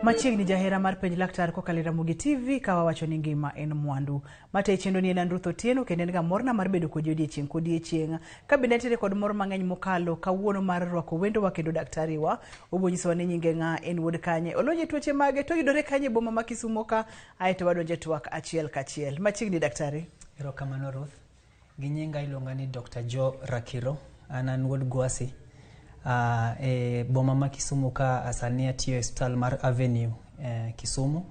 Machiegni jahera mar penj laktar kokalo e Ramogi TV ka wawacho ni ngima en mwandu. Mate chenro ni en an Ruth Otieno kendo en ga morna mar bedo kodi odiechieng' kodiechieng'. Ka bende antiere kod mor mang'eny mokalo kawuono mar rwako wendowa kendo daktari wa. Obo nyisowa ni nyinge ng'a, en wuod kanye, olony e tuoche mage, to oyudore kanye e boma ma Kisumo ka, aeto wadonjo e twak achiel kachiel. Machiegni daktari. Erokamano Ruth. Gi nyinga iluonga ni Dr. Joe Rakiro. An an wuod Gwasi. E boma ma Kisumu ka sani atiyo e osiptal mar Avenue Kisumu.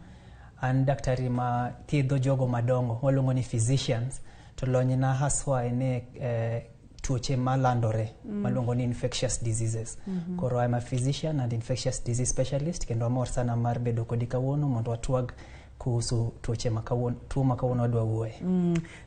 An daktari ma thiedho jogo madongo, waluongo ni physicians, to lonyna haswa en e tuoche malandore maluongo ni infectious diseases. Koro I'm a physician and infectious disease specialist kendo amor sana mar bedo kodi kawuono mondo watwag kuhusu tuoche ma kawuono, tuo ma kawuono wadwa wuoye.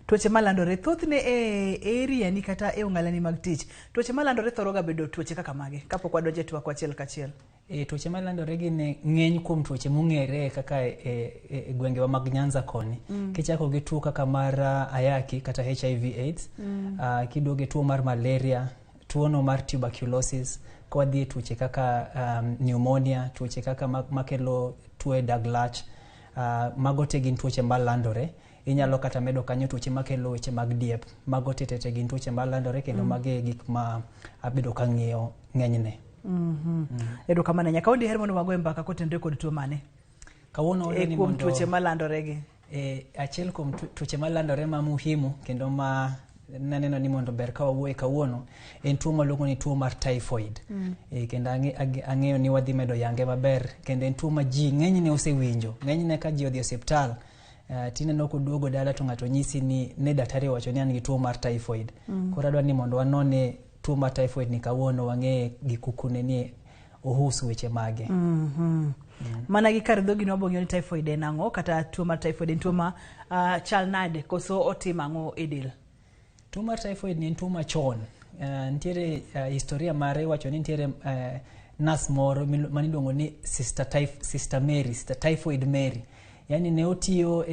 Tuoche malandore thothne e area ni kata e ong'alani mag tich. Tuoche malandore thoro ga bedo tuoche kaka mage kapok wadonjo e twak achiel kachiel. E, tuoche malandore gin ng'eny kuom tuoche mong'ere kaka e gwengewa mag Nyanza koni. Kichako gi tuo kaka mar ayaki kata HIV AIDS, kiduogo e tuo mar malaria, tuono mar tuberculosis, kwadhi e tuoche kaka pneumonia, tuoche kaka makelo tuo e dag lach, mago te gin tuoche malandore. Inyalo kata medo kanyo tuoche makelo weche mag diep. Mago te te te gin tuoche malandore kendo mago e gik ma abedo kang'iyo ng'enyne. Erokamano ahinya. Kawuono diher mondo wagoe mbaka kotenore kod tuo mane? Kawuono E ni kuom mondo tuoche malandore gi. E, achiel kuom tuoche malandore ma muhimu kendo ma naneno ni mondo ber ka wawuoye kawuono en tuo maluongo ni tuo mar typhoid. E, kendo ang'eyo ni wadhi medo yange maber kendo en tuo ma ji ng'enyne osewinjo. Ng'enyne ka ji odhi e osiptal tineno koduogo dala to ng'ato nyisi ni ne daktari owacho ni an gi tuo mar typhoid. Koro adwa ni mondo wanone tuo mar typhoid ni kawuono wang'e gi kukune ni ohusu weche mage. Mana gi kar dhogi no wabong'eyo ni typhoid en ang'o kata tuo mar typhoid en tuo ma chal nade koso otimo ang'o e del? Tuo mar typhoid ni en tuo machon. Nitiere historia mare iwacho ni nitiere nurse moro maniluongo ni Sister Mary, Sister Typhoid Mary. Yani ne otiyo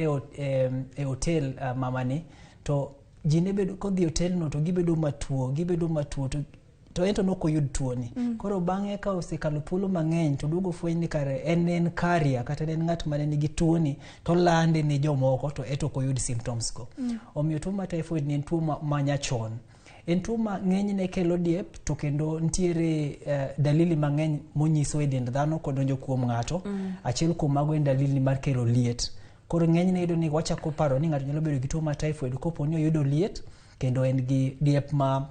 e hotel mamani to ji ne bedo kodhi e hotel no to gibedo matuo, gibedo matuo to en to nok oyud tuoni. Koro bang'e ka osekalo thuolo mang'eny to duogo fweny ni kare en carrier kata en ng'at mane nigi tuoni to lande ne jomoko to eto ok oyud symptoms go. Omiyo tuo mar typhoid ni en tuo ma nyachon. En tuo ma ng'enyne kelo diep to kendo nitiere dalili mang'eny monyiso e dend dhano kodonjo kuom ng'ato. Achiel kuom mago en dalili mar kelo liet. Koro ng'enyne iyudo ni wachako paro ni ng'ato nyalo bedo gi tuo mar typhoid kopo ni oyudo liet kendo en gi diep ma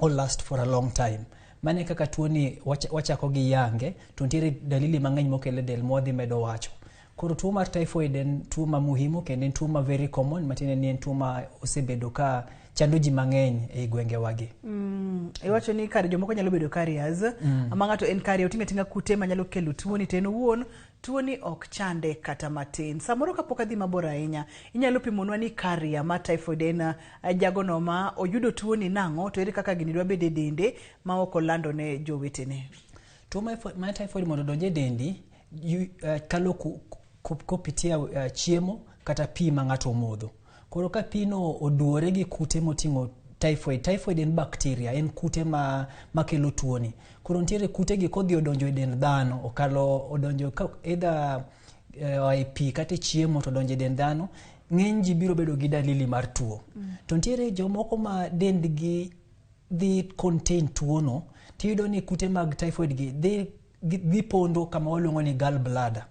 all last for a long time. Mane kaka tuo ni wachako gi yange to nitiere dalili mang'eny mokelo e del mwadhi medo wacho. Koro tuo mar typhoid en tuo ma muhimu kendo en tuo ma very common matiende ni en tuo ma osebedo ka chando ji mang'eny ei gwengewagi. Iwacho ni kar jomoko nyalo bedo carriers. Ama ng'ato en carrier oting'o ating'a kute manyalo kelo tuoni to en owuon tuoni ok chande kata matin. Samoro kapok adhi mabor ahinya, inyalo pimonwa ni carrier mar typhoid en jagono ma oyudo tuoni nang'o to ere kaka gini dwa bedo e dende ma ok olando ne jowetene. Tuo mar typhoid mondo odonj e dendi kalo kopitia chiemo kata pi ma ng'ato omodho. Koro ka pi no oduore gi kute moting'o typhoid, typhoid en bacteria, en kute makelo tuoni. Koro nitiere kute gi kodhi odonjo e dend dhano, okalo odonjo ka either e pi kata e chiemo to odonjo e dend dhano, ng'eny ji biro bedo gi dalili mar tuo. To nitiere jomoko ma dendgi dhi contain tuono, tiyudo ni kute mag typhoid gi dhi pondo kama waluongo ni gallbladder.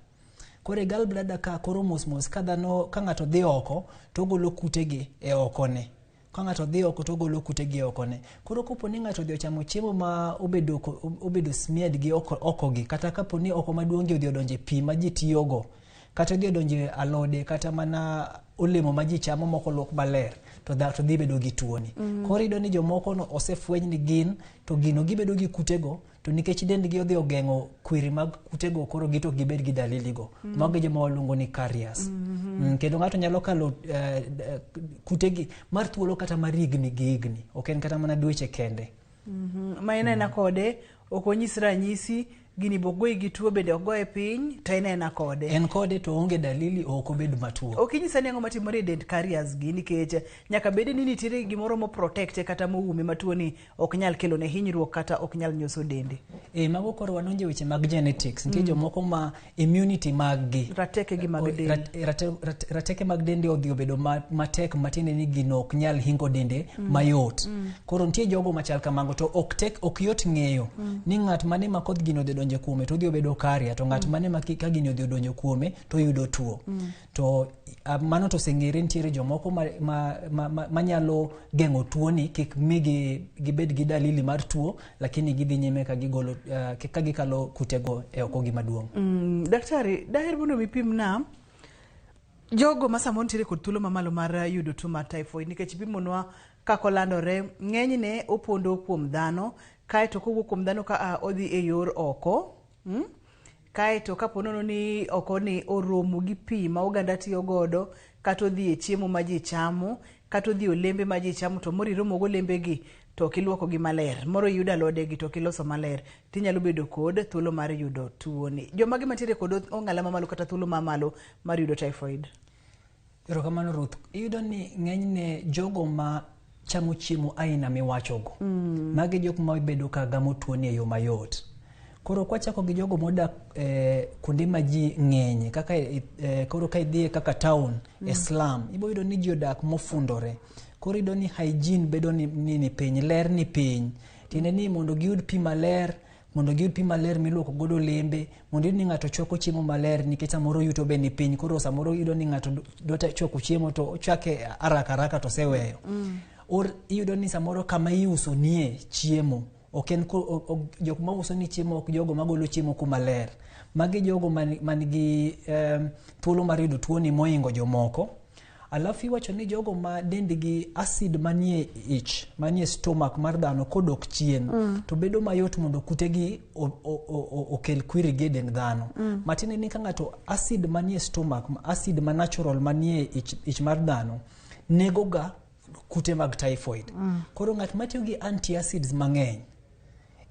Koro e gallbladder ka koro mos mos ka dhano ka ng'ato dhi oko to ogolo kutegi e okone. Ka ng'ato dhi oko to ogolo kutegi e okone. Koro kopo ni ng'ato odhi ochamo chiemo ma obedo smeared gi oko gi kata kapo ni oko maduong' gi odhi odonjo e pi ma ji tiyogo kata odhi odonjo e alode kata mana olemo ma ji chamo mok oluok maler to dhi bedo gi tuoni. Koro iyudo ni jomoko no osefweny ni gin to gino gibedo gi kutego to nikech dendgi odhi ogeng'o kwiri mag kutego koro gito ok gibed gi dalili go. Mago e joma waluongo ni carriers. Kendo ng'ato nyalo kalo kutegi mar thuolo kata mar higni gi higni, ok en kata mana dweche kende. Ma en aena kode, ok onyis ranyisi Gini be ok goyi gi tuo bende ok goye piny to en aena kode. En kode to oonge dalili ok obed matuo. Ok inyisa ni ang'o matimore e dend carriers gi nikech nyaka bed ni nitiere gimoro mo protect kata moume ma tuo ni ok nyal kelo ne hinyruok kata ok nyal nyoso dende. E, mago koro wadonjo e weche mag genetics. Nitie jomoko ma immunity mag gi Rateke gi mag del. Rateke mag dende odhi obedo matek matiende ni gino ok nyal hingo dende mayot. Koro nitie jogo machal kamago to ok tek ok yot ng'eyo ni ng'at mane ma koth gino odhi donjo kuome to odhi obedo carrier to ng'at mane ma ka gini odhi odonjo kuome to oyudo tuo. To mano to oseng'ere nitiere jomoko manyalo geng'o tuoni kik migi gibed gi dalili mar tuo lakini gidhi nyime ka gigolo ka gikalo kutego e oko gi maduong'. Daktari, daher mondo mi pimna jogo ma samoro nitiere kod thuolo mamalo mar yudo tuo mar typhoid nikech ipimonwa kaka olandore ng'enyne opondo kuom dhano kaeto kowuok kuom dhano ka odhi e yor oko Kaeto kapo nono ni oko ni oromo gi pi ma oganda tiyo godo kata odhi e chiemo ma ji chamo kata odhi e olembe ma ji chamo to moro iromo golembe gi to ok iluoko gi maler moro iyudo alode gi to ok iloso maler tinyalo bedo kod thuolo mar yudo tuoni. Jomage mantiere kod ong'ala mamalo kata thuolo mamalo mar yudo typhoid? Erokamano Ruth. Iyudo ni ng'enyne jogo ma chamo chiemo aina miwachogo magi jok ma bedo ka gamo tuoni e yo mayot. Koro kwachako gi jogo modak kuonde ma ji ng'enye kaka koro ka idhiye kaka town e slum ibo yudo ni ji odak mofundore. Koro iyudo ni hygiene bedo ni piny, ler ni piny. Tiende ni mondo giyud pi maler, mondo giyud pi maler miluoko godo olembe, mondo iyud ni ng'ato chwako chiemo maler nikech samoro yuto be ni piny. Koro samoro iyudo ni ng'ato dwa chwako chiemo to ochwake haraka haraka to oseweyo. Or iyudo ni samoro kama iuso nie chiemo ok en jok mauso ni chiemo ok jogo magolo chiemo kuma ler. Magi jogo man gi thuolo mar yudo tuoni mohingo jomoko. Alafu iwacho ni jogo ma dendgi acid manie ich, manie stomach mar dhano kodok chien to bedo mayot mondo kutegi okel kwiri gi e dend dhano. Matiende ni ka ng'ato acid manie stomach, acid ma natural manie ich mar dhano nego ga kute mag typhoid. Koro ng'at matiyo gi antiacids mang'eny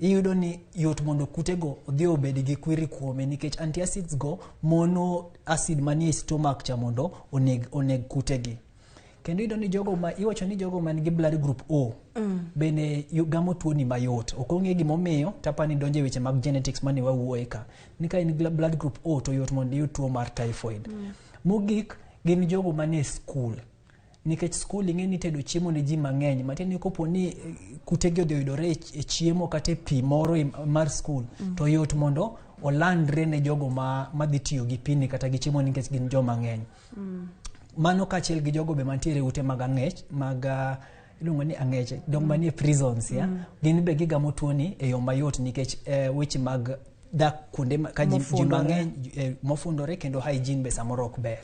iyudo ni yot mondo kutego odhi obed gi kwiri kuome nikech antiacids go mono acid manie stomach cha mondo oneg kutegi. Kendo iyudo ni jogo ma iwacho ni jogo man gi blood group O bende gamo tuoni mayot. Ok ong'e gimomiyo tapani donjo e weche mag genetics mane wawuoye ka. Ni ka in blood group O to yot mondo iyud tuo mar typhoid. Mogik gin jogo manie school. Nikech skul ing'e ni itedo chiemo ne ji mang'eny matiende ni kopo ni kutegi odhi oyudore e chiemo kata e pi moro mar skul to yot mondo olandre ne jogo madhi tiyo gi pini kata gi chiemo nikech gin joma ng'eny. Mano kaachiel gi jogo be mantiere ute mag ang'ech mag iluongo ni ang'eche jok manie prisons ya gin be gigamo tuoni e yo mayot nikech weche mag dak kuonde ka ji mang'eny mofundore kendo hygiene be samoro ok ber.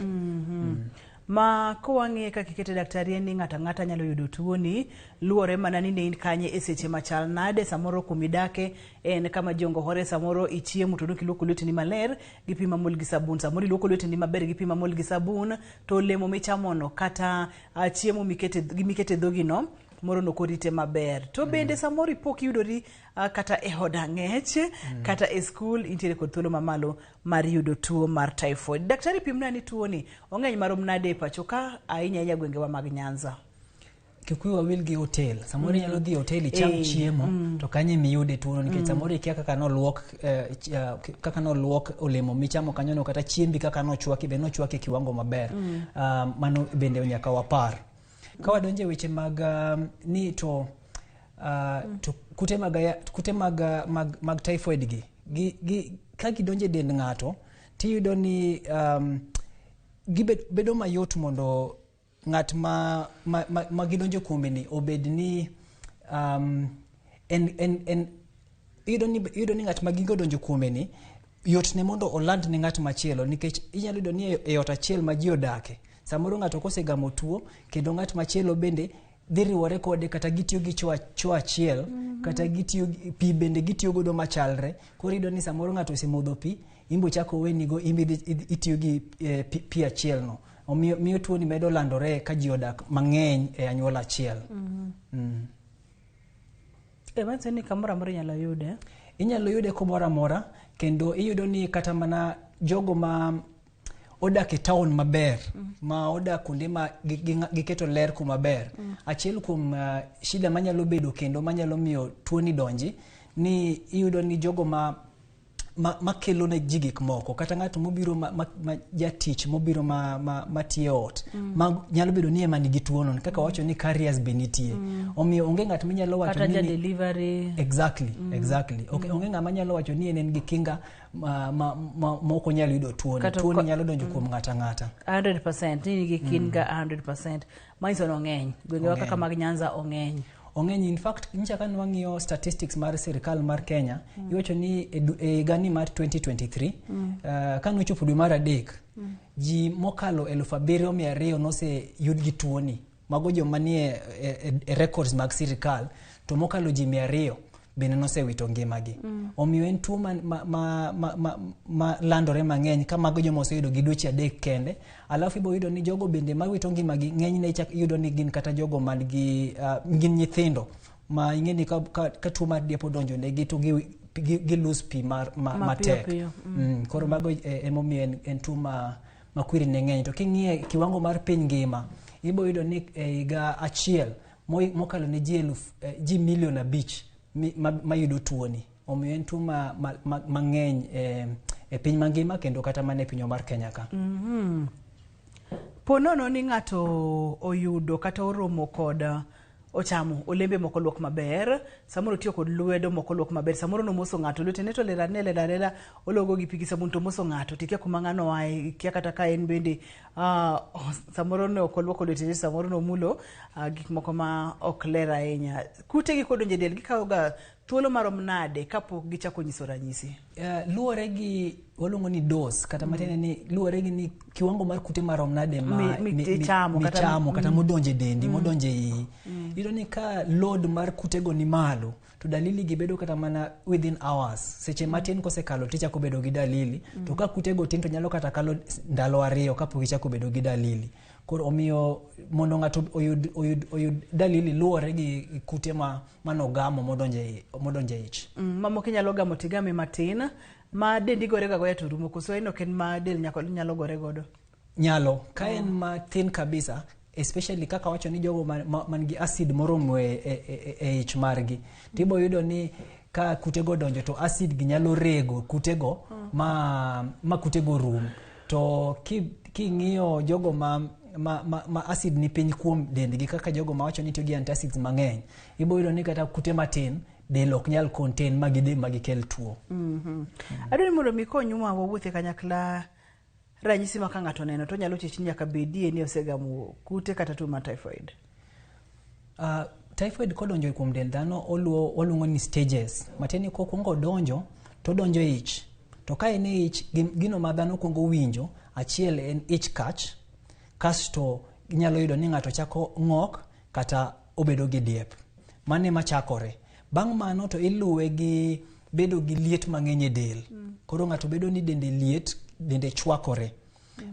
Ma kowang'iye kaka ikete daktari en ni ng'ato ang'ata nyalo yudo tuoni luwore mana ni ne in kanye e seche machal nade samoro kumidake en kama ji ongohore samoro ichiemo to ok iluoko lweteni maler gi pi mamol gi sabun samoro iluoko lweteni maber gi pi mamol gi sabun to olemo michamono kata chiemo mikete dhogino moro nokorite maber to bende samoro ipok iyudori kata e od ang'ech kata e skul intiere kod thuolo mamalo mar yudo tuo mar typhoid. Daktari pimna ni tuo ni ong'eny marom nade e pacho ka ahinya ahinya gwengewa mag Nyanza? Kik wiwa wil gi hotel. Samoro inyalo dhi e hotel icham chiemo to kanyo emiyude tuono nikech samoro ikia kaka noluok kaka noluok olemo michamo kanyono kata chiembi kaka nochwaki be nochwaki e kiwango maber. Mano bende nyaka wapar. Ka wadonjo e weche mag ni to kute mag typhoid gi ka gidonjo e dend ng'ato tiyudo ni gibedo mayot mondo ng'at ma gidonjo kuome ni obed ni iyudo ni ng'at ma gigo donjo kuome ni yot ne mondo oland ne ng'at machielo nikech inyalo yudo ni e ot achiel ma ji odake samoro ng'ato kosegamo tuo kendo ng'at machielo bende dhi riwore kode kata gitiyo gi choo achiel kata gitiyo pi bende gitiyo godo machalre. Koro iyudo ni samoro ng'ato osemodho pi imbo chako owenigo imbe itiyo gi pi achiel no. Omiyo miyo tuoni medo landore ka ji odak mang'eny e anyuola achiel. Manyiso ni kamoro amora inyalo yude. Inyalo yude kumoro amora kendo iyudo ni kata mana jogo ma odak e town maber, ma odak kuonde ma giketo ler kuma ber. Achiel kuom shida manyalo bedo kendo manyalo miyo tuoni donji ni iyudo ni jogo ma makelo ne ji gik moko, kata ng'at mobiro ma jatich mobiro ma tiyo e ot, ma nyalo bedo ni ema nigi tuono, kaka wacho ni carriers be nitie. Omiyo onge ng'at minyalo wacho kata ni ja delivery. Exactly. Okay, onge ng'ama nyalo wacho ni en gi kinga ma ok onyal yudo tuoni. Tuoni nyalo donjo kuom ng'ata ang'ata. 100% ni nigi kinga 100%. Manyiso ni ong'eny. Gwengewa kaka mag Nyanza ong'eny. Ong'eny. In fact, nyicha ka nwang'iyo statistics mar sirikal mar Kenya, iwacho ni e higani mar 2023, ka nochopo dwe mar 3, ji mokalo 7,200 noseyud gi tuoni. Mago joma nie e records mag sirikal, to mokalo ji 200 bende nosewito ngimagi. Omiyo en tuo ma landore mang'eny ka mago joma oseyudo gi dweche 3 kende. Alafu ibo yudo ni jogo bende mawito ngimagi ng'enyne iyudo ni gin kata jogo man gi gin nyithindo ma ing'e ni ka tuo mar diep odonjo negi to gi lose pi matek. Koro mago emomiyo en tuo ma kwiri ne ng'eny. To king'iye kiwango mar piny ngima, ibo yudo ni e higa achiel mokalo ne ji ji milion 5 mayudo tuoni. Omiyo en tuo mang'eny e piny mangima kendo kata mana e pinywa mar Kenya ka. Po nono ni ng'ato oyudo kata oromo kod ochamo olembe moko luok maber, samoro otiyo kod lwedo moko luok maber, samoro nomoso ng'ato lwetene to ler ane ler alera, ologo gi pi gi sabun to moso ng'ato, tikia kuma ng'ano oaye, ikia kata ka en bende samoro ne ok oluoko lwetene, samoro nomulo gik moko ma ok ler ahinya. Kute gi kodonjo e del gikawo ga thuolo marom nade kapok gichako nyiso ranyisi? Luwore gi waluongo ni dose, kata matiende ni luwore gi ni kiwango mar kute marom nade ma michamo kata modonje dendi, modonje iyi. Iyudo ni ka load mar kutego ni malo, to dalili gi bedo kata mana within hours. Seche matin kosekalo tichako bedo gi dalili, to ka kutego tin to nyalo kata kalo ndalo 2 kapok ichako bedo gi dalili. Koro omiyo mondo ng'ato oyud dalili luwore gi kute manogamo modonje ich. Mamoko inyalo gamo tigame matin, ma dendi gore ga goya to rumo, koso en ok en ma del nyalo gore godo? Nyalo, ka en matin kabisa, especially kaka wacho ni jogo man gi acid moromo e ich margi, tibo yudo ni ka kutego donjo to acid gi nyalo rego kutego ma kutego rum. To king'iyo jogo ma acid ni piny kuom dendgi, kaka jogo ma wacho ni tiyo gi antacids mang'eny, ibo yudo ni kata kute matin del ok nyal contain ma gidhi ma gikel tuo. Adwaro ni mondo mi konywa wawuoth e kanyakla ranyisi ma ka ng'ato oneno to nyalo chich ni nyaka bedie ni osegamo kute kata tuo mar typhoid. Typhoid kodonjo kuom del dhano waluongo ni stages. Matiende ni kokwongo odonjo to odonjo e ich. To ka en e ich, gino ma dhano kwongo winjo, achiel en ich kach, kasto inyalo yudo ni ng'ato chako ng'ok kata obedo gi diep. Mano ema chakore. Bang' mano to iluwe gi bedo gi liet mang'eny e del. Koro ng'ato bedo ni dende liet, dende chwakore.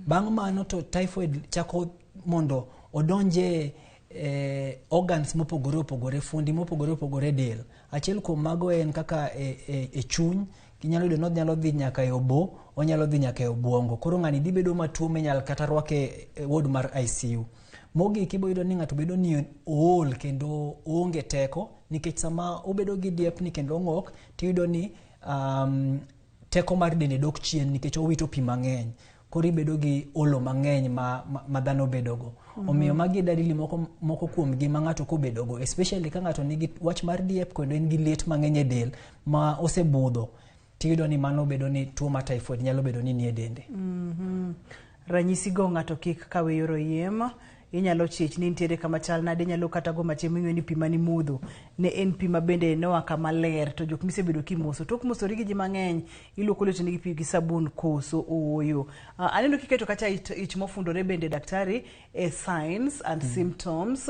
Bang' mano to typhoid chako mondo odonje organs mopogore opogore, fuondi mopogore opogore e del. Achiel kuom mago en kaka e chuny, inyalo yudo ni onyalo dhi nyaka e obo, onyalo dhi nyaka e obwongo. Koro ng'ani dhi bedo matuo minyal kata rwake e ward mar ICU. Mogik ibo yudo ni ng'ato bedo ni ool kendo oonge teko, nikech sama obedo gi diep ni kendo ong'ok, tiyudo ni teko mar dende dok chien nikech owito pi mang'eny. Koro ibedo gi olo mang'eny ma dhano bedogo. Omiyo magi e dalili moko kuomgi ma ng'ato kobedogo, especially ka ng'ato nigi wach mar diep kendo en gi liet mang'eny e del ma osebudho, tiyudo ni mano bedo ni tuo mar typhoid nyalo bedo ni nie dende. Ranyisi go ng'ato kik kawe yor oyiem, inyalo chich ni nitiere kama chal nade, inyalo kata go machiemo ing'eyo ni pi mani modho ne en pi ma bende noa kama ler, to jok misebedo kimoso, tok mosori gi ji mang'eny, iluoko lweteni gi pi gi sabun koso ooyo. Aneno kiketo kacha ich mofundore bende daktari e signs and symptoms.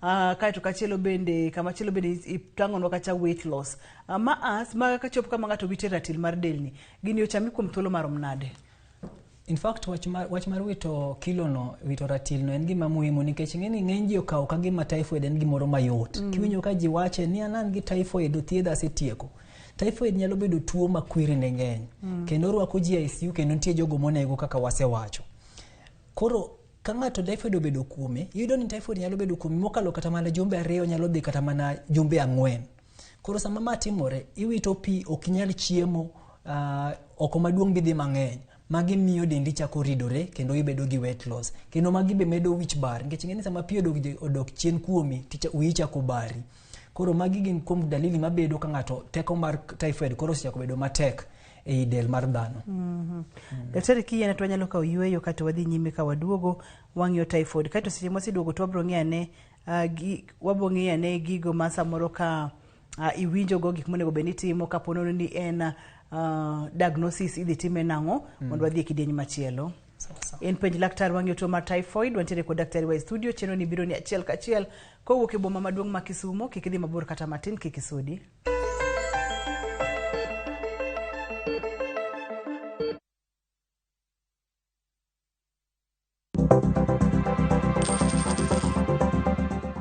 Kaeto kachielo bende, kamachielo bende itang'onwa kacha weight loss. Ma as, ma kachopo kama ng'ato wite ratil mar delni, gini ochami kuom thuolo marom nade? In fact, wach mar wito kilo no, wito ratil no en gima muhimu nikech ing'e ni ng'eny ji okawo ka gima typhoid en gimoro mayot. Kiwinjo ka ji wache ni an gi typhoid othiedha asetieko. Typhoid nyalo bedo tuo ma kwiri ne ng'eny. Kendo orwako ji e ICU kendo nitie jogo monego kaka wasewacho. Koro ka ng'ato typhoid obedo kuome, iyudo ni typhoid nyalo bedo kuome mokalo kata mana jumbe 2, nyalo dhi kata mana jumbe 4. Koro sama ma timore, iwito pi, ok inyal chiemo, oko maduong' bidhi mang'eny. Magi miyo dendi chako ridore kendo ibedo gi weight loss. Kendo magi be medo wich bar, nikech ing'e ni sama pi odok chien kuomi, wiyi chako bari. Koro magi gin kuom dalili mabedo ka ng'ato teko mar typhoid koro osechako bedo matek ei del mar dhano. Daktari, kiyiena to wanyalo kawo yueyo kato wadhi nyime ka waduogo wang'iyo typhoid. Kato seche mwaseduogo to wabro ng'iyo ane wabro ng'iyo ane gigo ma samoro ka iwinjo go gik monego bed ni itimo kapo nono ni en diagnosis idhi time nang'o mondo wadhi e kidieny machielo. En penj laktar wang'iyo tuo mar typhoid, wantiere kod daktari wa e studio, chenro ni biro ni achiel kachiel kowuok e boma maduong' ma Kisumo, kik idhi mabor kata matin, kik isudi.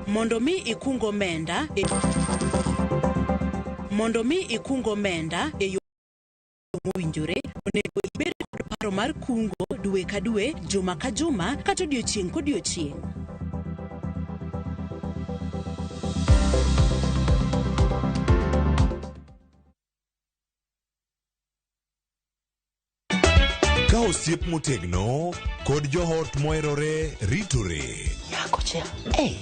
Mondo mi ikung omenda e mondo mi ikung omenda e yo mowinjore, onego ibed kod paro mar kungo dwe ka dwe, juma ka juma, kata odiochieng' kodiochieng'. Ka osiep motegno kod joot moherore ritore. Nyakocha, hey,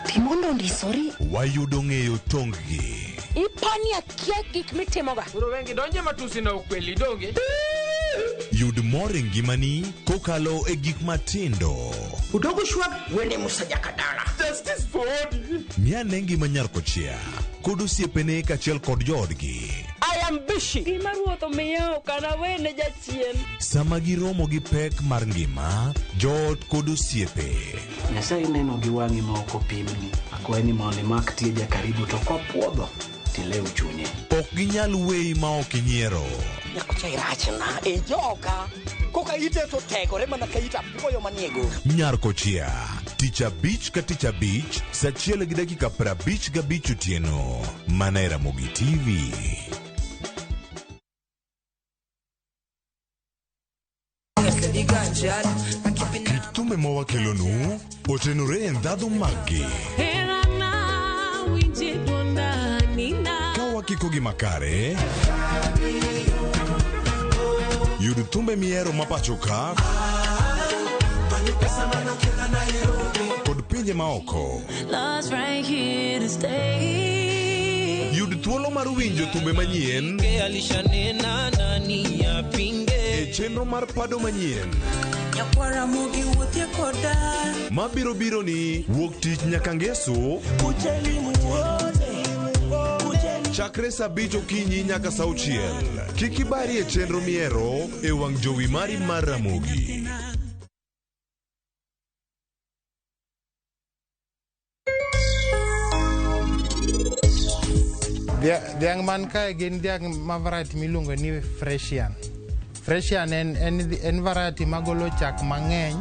pi mondo ondisori. Wayudo ng'eyo tong-gi. Ipani akia gik mitimoga. Koro wengi donje matusi na ukweli donge. Yud mor e ngimani kokalo e gik matindo. Udogo shwag wene Musa Jakadala. Justice for Odi. Ng'i ngima nyar kochia kod osiepene kaachiel kod joodgi. I am busy. Gima ruoth omiya ok anawene jachien. Sama giromo gi pek mar ngima, joot kod osiepe. Nyasaye neno gi wang'i ma ok opimni. Akwayi ni mondo imak tieja karibu to kopuodho tilew chunye. Ok ginyal weyi ma ok inyiero. Nyakocha irachna e joka. Koka ite to tegore mana ka it apuoyo manie goro. Nyar kochia, tich abich ka tich abich, sa 1:55 otieno. Mana e Ramogi TV. Kit thumbe ma wakelonu otenore e ndhadhu maggi. Ka wakiko gi makare, yud thumbe mihero ma pacho ka kod pinje maoko. Yud thuolo mar winjo thumbe manyien e chenro mar pado manyien mabiro biro ni wuok tich nyaka ngeso chakre saa 5 okinyi nyaka saa 6. Kik ibari e chenro mihero e wang' jowi mari mar Ramogi. Dhiang' man kae gin dhiang' ma variety miluongo ni Fresian. Fresian en variety magolo chak mang'eny,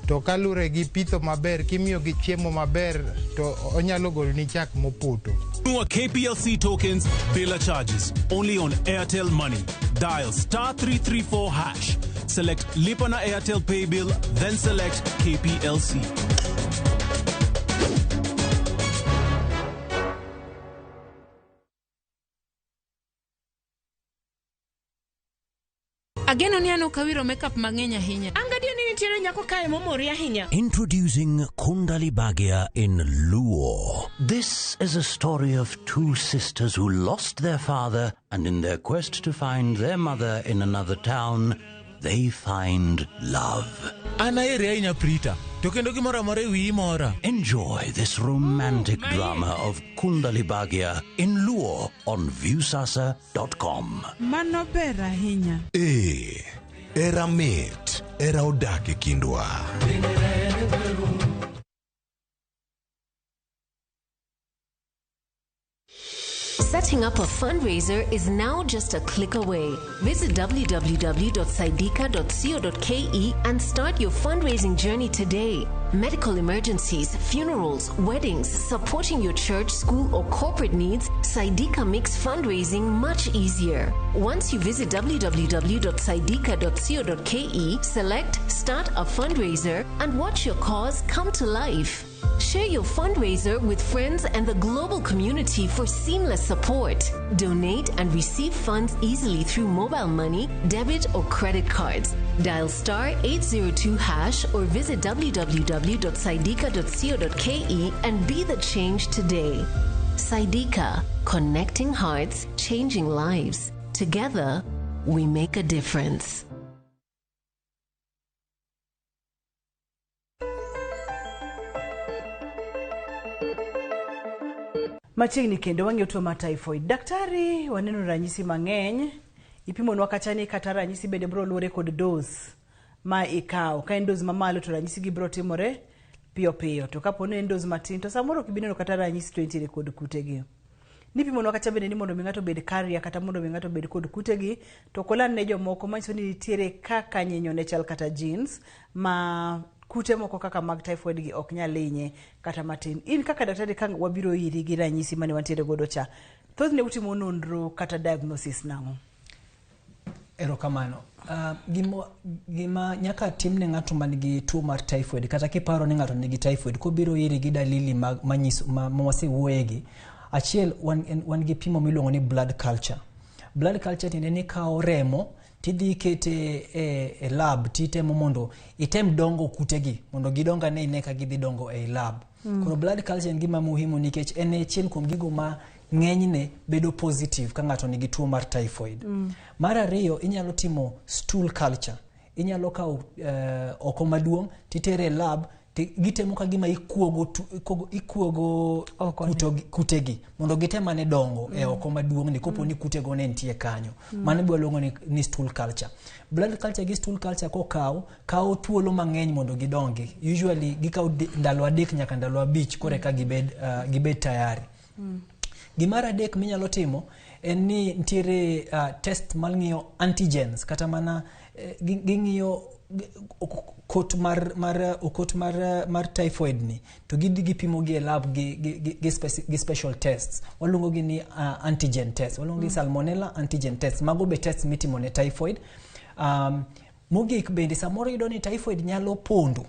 to kalure gi pitho maber, kimiyo gi chiemo maber, to onyalo goloni chak mopoto. Nunua KPLC tokens bila charges only on Airtel Money. Dial star 334 hash. Select Lipa na Airtel Pay Bill, then select KPLC. Ageno ni an ok awiro makeup mang'eny ahinya. An gadier ni nitiere nyako kae momori ahinya. Introducing Kundali Bhagya in Luo. This is a story of two sisters who lost their father, and in their quest to find their mother in another town, they find love. An aheri ahinya Prita, to kendo gimoro amora e wiyi mora. Enjoy this romantic drama of Kundali Bhagya in Luo on Viusasa.com. Mano ber ahinya. Ee, era mit, era odak e kindwa. Setting up a fundraiser is now just a click away. Visit www.saidika.co.ke and start your fundraising journey today. Medical emergencies, funerals, weddings, supporting your church, school, or corporate needs, Saidika makes fundraising much easier. Once you visit www.saidika.co.ke, select Start a Fundraiser and watch your cause come to life. Share your fundraiser with friends and the global community for seamless support. Donate and receive funds easily through mobile money, debit, or credit cards. Dial star 802 hash or visit www.saidika.co.ke and be the change today. Saidika, connecting hearts, changing lives. Together, we make a difference. Machiegni kendo wang'iyo tuo mar typhoid. Daktari, waneno ranyisi mang'eny. Ipimonwa kacha ni kata ranyisi bende biro luwore kod dose ma ikawo. Ka en dose mamalo to ranyisi gi biro timore piyo piyo. To kapo ni en dose matin to samoro ok ibi neno kata ranyisi to intiere kod kutegi. Nipimonwa kacha bende ni mondo mi ng'ato obed carrier kata mondo mi ng'ato obed kod kutegi to ok oland ne jomoko manyiso ni nitiere kaka nyinyo ne chal kata genes ma kute moko kaka mag typhoid gi ok nyal hinye kata matin. In kaka daktari ka wabiro iri gi ranyisi mane wantiere godo cha, thothne utimo nonro kata diagnosis nang'o? Erokamano. Gima nyaka tim ne ng'ato man gi tuo mar typhoid kata kiparo ni ng'ato nigi typhoid kobiro iri gi dalili ma wasewuoyegi, achiel wan gi pimo miluongo ni blood culture. Blood culture tiende ni ikawo remo tidhi ikete e lab titemo mondo item dongo kutegi mondo gidong ane ine ka gidhi dongo ei lab. Koro blood culture en gima muhimu nikech en achiel kuom gigo ma ng'enyne bedo positive ka ng'ato nigi tuo mar typhoid. Mar ariyo inyalo timo stool culture. Inyalo kawo oko maduong' titere e lab gitemo ka gima ikuogo kutegi mondo gitem ane dongo e oko maduong' ni kopo ni kutego ne nitie kanyo. Mano be waluongo ni stool culture. Blood culture gi stool culture kokaw kawo thuolo mang'eny mondo gidongi. Usually gikawo ndalo 3 nyaka ndalo 5 koro eka gibed tayari. Gimar adek minyalo timo en ni nitiere test mar ng'iyo antigens kata mana ging'iyo okot mar typhoid ni to gidhi gipimo gi e lab gi special tests. Waluongo gi ni antigen test. Waluongo gi salmonella antigen test. Mago be tests mitimo ne typhoid. Mogik bende samoro iyudo ni typhoid nyalo pondo.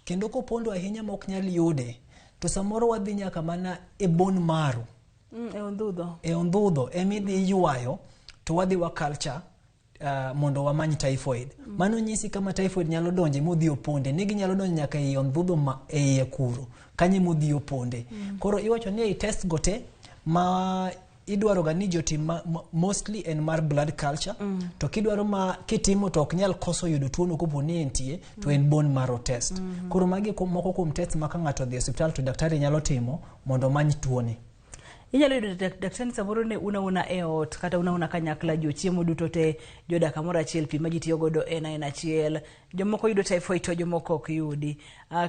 Kendo kopondo ahinya ma ok nyal yude to samoro wadhi nyaka mana e bone marrow. E ondhudho. E ondhudho emidhi ywayo to wadhi wa culture mondo wamany typhoid. Mano nyisi kama typhoid nyalo donje modhi oponde. Ni ginyalo donjo nyaka ei ondhudho ma eiye kuro. Kanye modhi oponde. Koro iwacho ni ei test go te ma idwaro ga ni jotim mostly en mar blood culture. To kidwaro ma kitimo to ok nyal koso yudo tuono kopo ni entie to en bone marrow test. Koro magi moko kuom test ma ka ng'ato odhi e osiptal to daktari nyalo timo mondo omany tuoni. Inyalo yudo daktari samoro ne una e ot kata una kanyakla jo chiemo duto te jodak kamoro achiel pi ma ji tiyo godo en aina achiel. Jomoko yudo typhoid to jomoko ok yudi.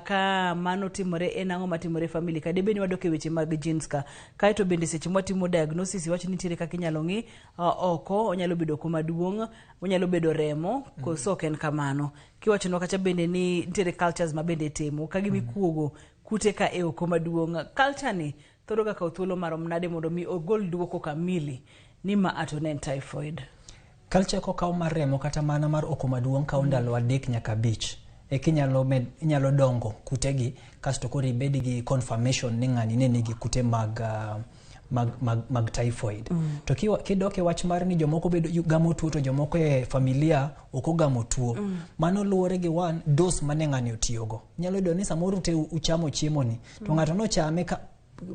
Ka mano timore en ang'o matimore e family ka debe ni wadok e weche mag genes ka. Kaeto bende seche mwatimo diagnosis iwacho ni nitiere kaka inyalo ng'i oko onyalo bedo koma duong', onyalo bedo remo koso ok en kamano. Kiwachonwa kacha bende ni nitiere cultures ma bende itimo ka gimikuogo kute ka e oko maduong'. Culture ni thoro ga kawo thuolo marom nade mondo mi ogol duoko kamili ni ma ato ne en typhoid? Culture kokaw mar remo kata mana mar oko maduong' kawo ndalo 3 nyaka 5 eka inyalo dongo kutegi kasto koro ibed gi confirmation ni ng'ani ne nigi kute mag typhoid. To kidok e wach mar ni jomoko bedo gamo tuo to jomoko e familia ok ogamo tuo. Mano luwore gi one dose mane ng'ani otiyogo. Inyalo yudo ni samoro ute uchamo chiemo ni to ng'ato nochame ka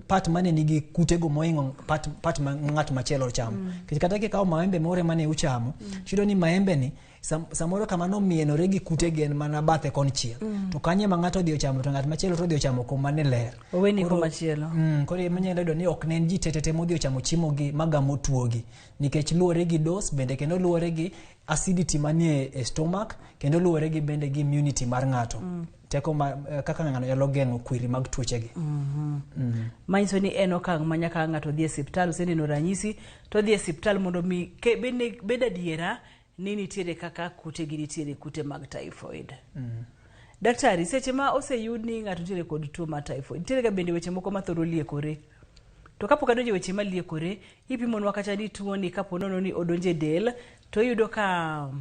part mane nigi kutego mohingo part ma ng'at machielo ochamo. Nikech kata kikawo maembe moro mane uchamo, tiyudo ni maembe ni samoro kama nomienore gi kutegi en mana bathe konchiel. To kanye ma ng'ato odhi ochamo to ng'at machielo to odhi ochamo kuma ne ler. Oweni komachielo. Koro ema inyalo yudo ni ok ne en ji tete modhi ochamo chiemo gi magamo tuogi. Nikech luwore gi dose bende kendo luwore gi acidity manie e stomach kendo luwore gi bende gi immunity mar ng'ato. Teko ma kaka ng'ano nyalo geng'o kwiri mag tuochegi. Manyiso ni en okang' ma nyaka ng'ato dhi e siptal, oseneno ranyisi to odhi e siptal mondo mi bed adiera ni nitiere kaka kute gi nitiere kute mag typhoid. Daktari, seche ma oseyud ni ng'ato nitiere kod tuo mar typhoid, nitiere ga bende weche moko mathoro liekore. To kapok adonjo e weche maliekore, ipimonwa kata ni tuo ni kapo nono ni odonjo e del, to iyudo ka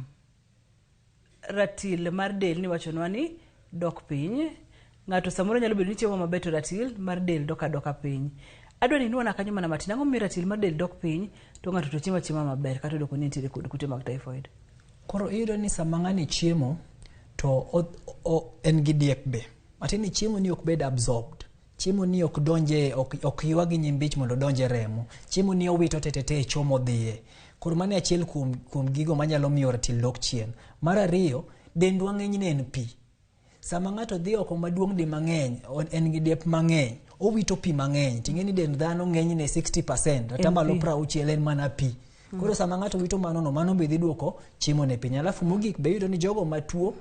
ratil mar del niwachonwa ni dok piny. Ng'ato samoro nyalo bedo ni chiemo maber to ratil mar del dok adoka piny. Adwa ni inuona kanyo mana matin, ang'o momiyo ratil mar del dok piny to ng'ato to chiemo achiema maber kata oyudo ni nitiere kod kute mag typhoid? Koro iyudo ni sama ng'ani chiemo to en gi diep be. Matiende ni chiemo ni ok bed absorbed. Chiemo ni ok donje, ok ywagi nyimbich mondo odonj e remo. Chiemo ni owito tetete e choo modhiye. Koro mano e achiel kuom gigo manyalo miyo ratil dok chien. Mar ariyo, dendwa ng'enyne en pi. Sama ng'ato dhi oko maduong' di mang'eny, en gi diep mang'eny, owito pi mang'eny. Ting'e ni dend dhano ng'enyne 60%, atamalo 60 en mana pi. Koro sama ng'ato wito mano no, mano be dhi duoko chiemo ne piny. Alafu mogik be iyudo ni jogo matuo,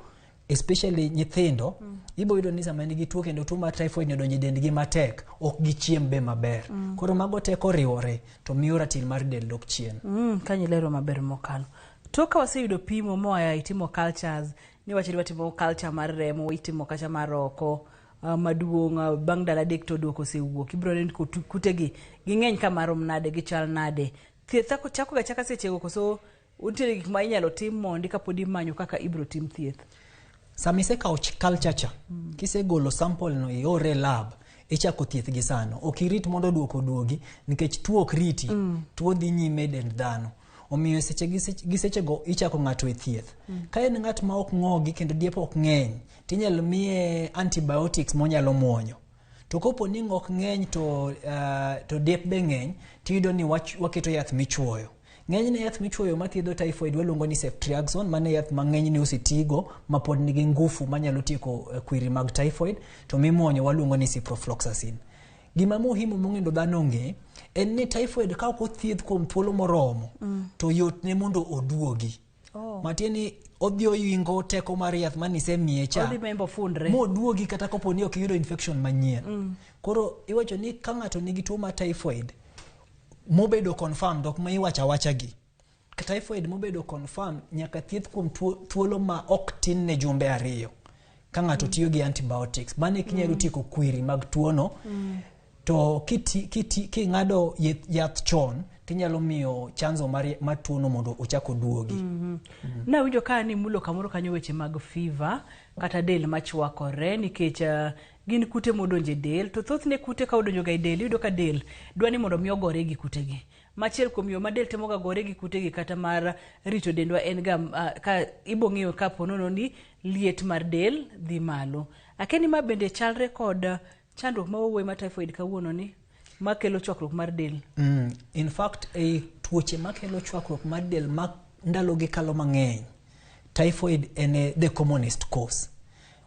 especially nyithindo, ibo yudo ni sama nigi tuo kendo tuo mar typhoid ni odonjo e dendgi matek, ok gichiem be maber. Koro mago te koriwore to miyo ratil mar del dok chien. Kanyo ilero maber mokalo. Tok ka waseyudo pimo moa itimo cultures, ni wacho ni watimo culture mar remo, itimo kata mar oko maduong', bang' ndalo 3 to duoko osewuok. Ibiro neno ni kutegi ging'eny ka marom nade, gichal nade. Thieth chako ga chaka sechego koso nitiere gik ma inyalo tim mondi kapod imanyo kaka ibiro tim thieth? Sama isekawo culture cha, kisegolo sample no iore e lab, ichako thieth gi sano. Ok irit mondo duoko oduogi, nikech tuo ok riti, tuo dhi nyime e dend dhano. Omiyo seche gi sechego ichako ng'ato e thieth. Ka en ng'at ma ok ng'ogi kendo diep ok ng'eny, tinyalo miye antibiotics monyalo muonyo. To kopo ni ng'ok ng'eny to diep be ng'eny, tiyudo ni waketo yath michuoyo. Ng'enyne yath michuoyo mathiedho typhoid waluongo ni ceftriaxone, mano e yath ma ng'enyne osetigo ma pod nigi ngufu manyalo tieko kwiri mag typhoid, to mimuonyo waluongo ni ciprofloxacin. Gima muhimu mong'endo dhano ong'e en ni typhoid ka ok othiedh kuom thuolo moromo, to yotne mondo oduogi. Matiende ni odhi oyingo teko mar yath manisemiye cha, Odhi membo fundre. moduogi kata kopo ni ok iyudo infection manyien. Koro iwacho ni ka ng'ato nigi tuo mar typhoid mobedo confirmed, ok ma iwacho awacha gi. Typhoid mobedo confirmed nyaka thieth kuom thuolo ma ok tin ne jumbe 2 ka ng'ato tiyo gi antibiotics. Mano eki nyalo tieko kwiri mag tuono. To king'ado yath chon, tinyalo miyo chanzo mar tuono mondo ochak oduogi. Nawinjo ka ni mulo kamoro kanyo weche mag fever kata del machwakore nikech gin kute modonjo e del, to thothne kute ka odonjo ga e del, iyudo ka del dwa ni mondo mi ogore gi kutegi. Machiel kuom yo ma del temo ga gore gi kutegi kata mar rito dendwa en ga ka ibo ng'iyo ka po nono ni liet mar del dhi malo. Akia ni ma bende chalre kod chandruok ma wawuoye mar typhoid kawuono ni makelo chwakruok mar del. In fact, e tuoche makelo chwakruok mar del ma ndalogi kalo mang'eny, typhoid en the commonest cause.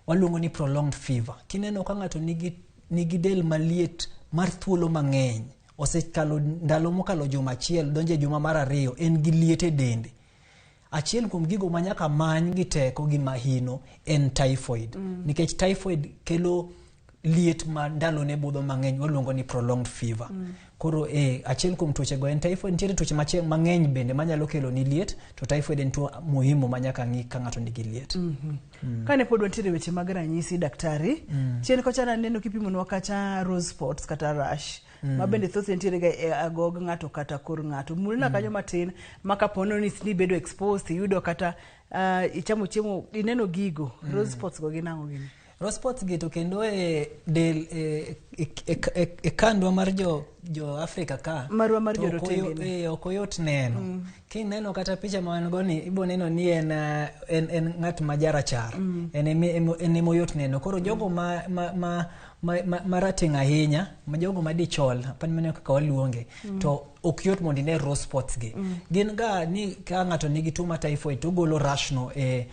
Waluongo ni prolonged fever. Kineno ka ng'ato nigi del maliet mar thuolo mang'eny, osekalo ndalo mokalo juma achiel, donjo e juma mar 2, en gi liet e dende. Achiel kuom gigo ma nyaka many gi teko gi mahino en typhoid. Nikech typhoid kelo liet ma ndalone budho mang'eny, waluongo ni prolonged fever. Koro achiel kuom tuoche go en typhoid. Nitiere tuoche mang'eny bende manyalo kelo ni liet, to typhoid en tuo muhimu ma nyaka ng'i ka ng'ato nigi liet. Kane pod wantiere weche mag ranyisi daktari, chien kocha naneno kipimonwa kata rose spots kata rash, ma bende thothne nitiere ga e agog ng'ato kata kor ng'ato. Mulna kanyo matin ma kapo ni ibedo exposed, iyudo kata ichamo chiemo, ineno gigo, rose spots go gin ang'o gini? Rose spots gi to kendo e del, e kandwa mar jo Afrika ka, Marwa mar to jorotenge ni. Ok oyot neno. Kineno kata picha ma wan go ni, ibo neno ni en ng'at ma jarachar. En emoyot neno. Koro jogo ma rateng' ahinya, ma jogo ma dichol, apani mano kaka waluonge, to ok yot mondo ine rose spots gi. Gin ga ni ka ng'ato nigi tuo mar typhoid to ogolo rash no e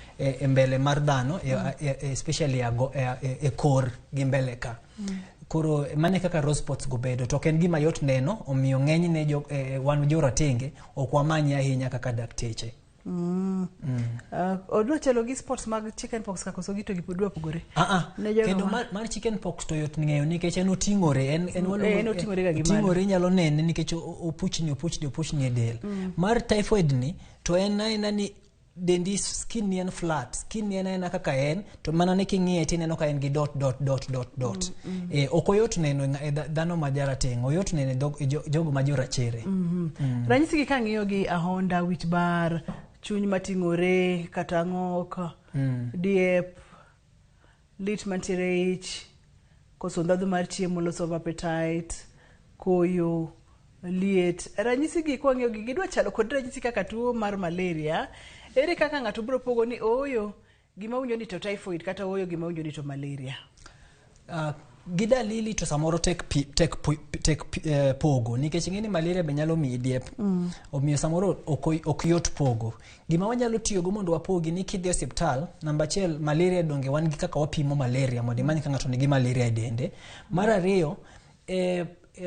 mbele mar dhano, especially e kor gi mbele ka. Koro mano e kaka rose spots go bedo, to ok en gima yot neno, omiyo ng'enyne wan joratenge ok wamany ahinya kaka dakteche. Odwa chalo gi spots mag chicken pox ka koso gi to gidwa pogore? Ne jogo Kendo mar chicken pox to yot ng'eyo nikech en oting'ore, en waluongo En oting'ore ga gi malo. Oting'ore, inyalo nene nikech opuchni e del. Mar typhoid ni to en aena ni dendi skin ni en flat, skin ni en aena kaka en, to mana ni king'iye tineno ka en gi dot dot dot dot dot. Ok oyot neno e dhano ma jarateng', oyot neno e jogo ma jorachere. Ranyisi gi kang'iyo gi ahonda, wich bar, chuny mating'ore, kata ng'ok, diep, lit mantiere e ich, koso ndhadhu mar chiemo, loss of appetite, koyo, liet. Ranyisi gi kwang'iyo gi gidwa chalo kod ranyisi kaka tuo mar malaria. Ere kaka ng'ato biro pogo ni ooyo gima winjo ni to typhoid kata ooyo gima winjo ni to malaria? Gi dalili to samoro tek pogo nikech ing'e ni malaria be nyalo miyi diep. Omiyo samoro ok yot pogo. Gima wanyalo tiyogo mondo wapogi ni kidhi e osiptal, namba achiel, malaria donge wan gi kaka wapimo malaria mondo imany ka ng'ato nigi malaria e dende. Mar ariyo,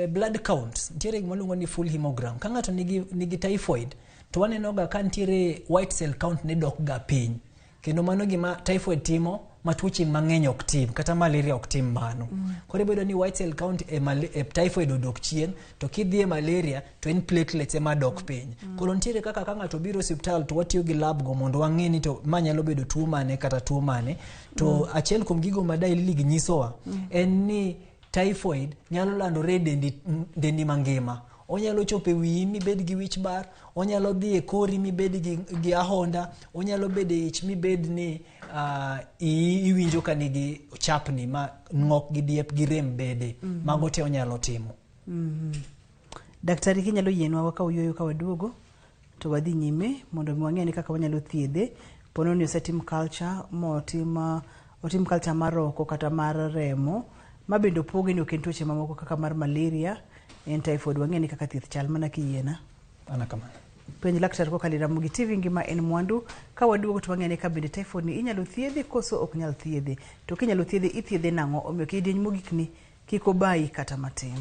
blood count, nitiere gima waluongo ni full hemogram. Ka ng'ato nigi typhoid, to waneno ga ka nitiere white cell count ne dok ga piny. Kendo mano gima typhoid timo ma tuoche mang'eny ok tim, kata malaria ok tim mano. Koro ibedo ni white cell count e typhoid odok chien, to kidhi e malaria to en platelets ema dok piny. Koro nitiere kaka ka ng'ato biro osiptal to watiyo gi lab go mondo wang'e ni to ma nyalo bedo tuo mane kata tuo mane. To achiel kuom gigo ma dalili gi nyisowa en ni typhoid nyalo landore e dendi mangima. Onyalo chopo e wiyi mibed gi wich bar, onyalo dhi e kori mibed gi ahonda, onyalo bedo e ich mibed ni iyi iwinjo ka nigi chapni ma ng'ok gi diep gi rem bede. Mago te onyalo timo. Daktari, kinyalo yienwa wakaw yueyo ka waduogo to wadhi nyime mondo mi wang'e ni kaka wanyalo thiedhe. Pono ni osetim culture mo otim culture mar oko kata mar remo ma bende opoge ni ok en tuoche mamoko kaka mar malaria, en typhoid. Wang'e ni kaka thieth chal mana kiyiena. Ana kamano. Penj laktar kokalo e Ramogi TV, ngima en mwandu. Ka waduogo to wang'e ni ka bende typhoid ni inyalo thiedhi koso ok nyal thiedhi. To kinyalo thiedhi, ithiedhe nang'o? Omiyo kidieny mogik ni kik obayi kata matin.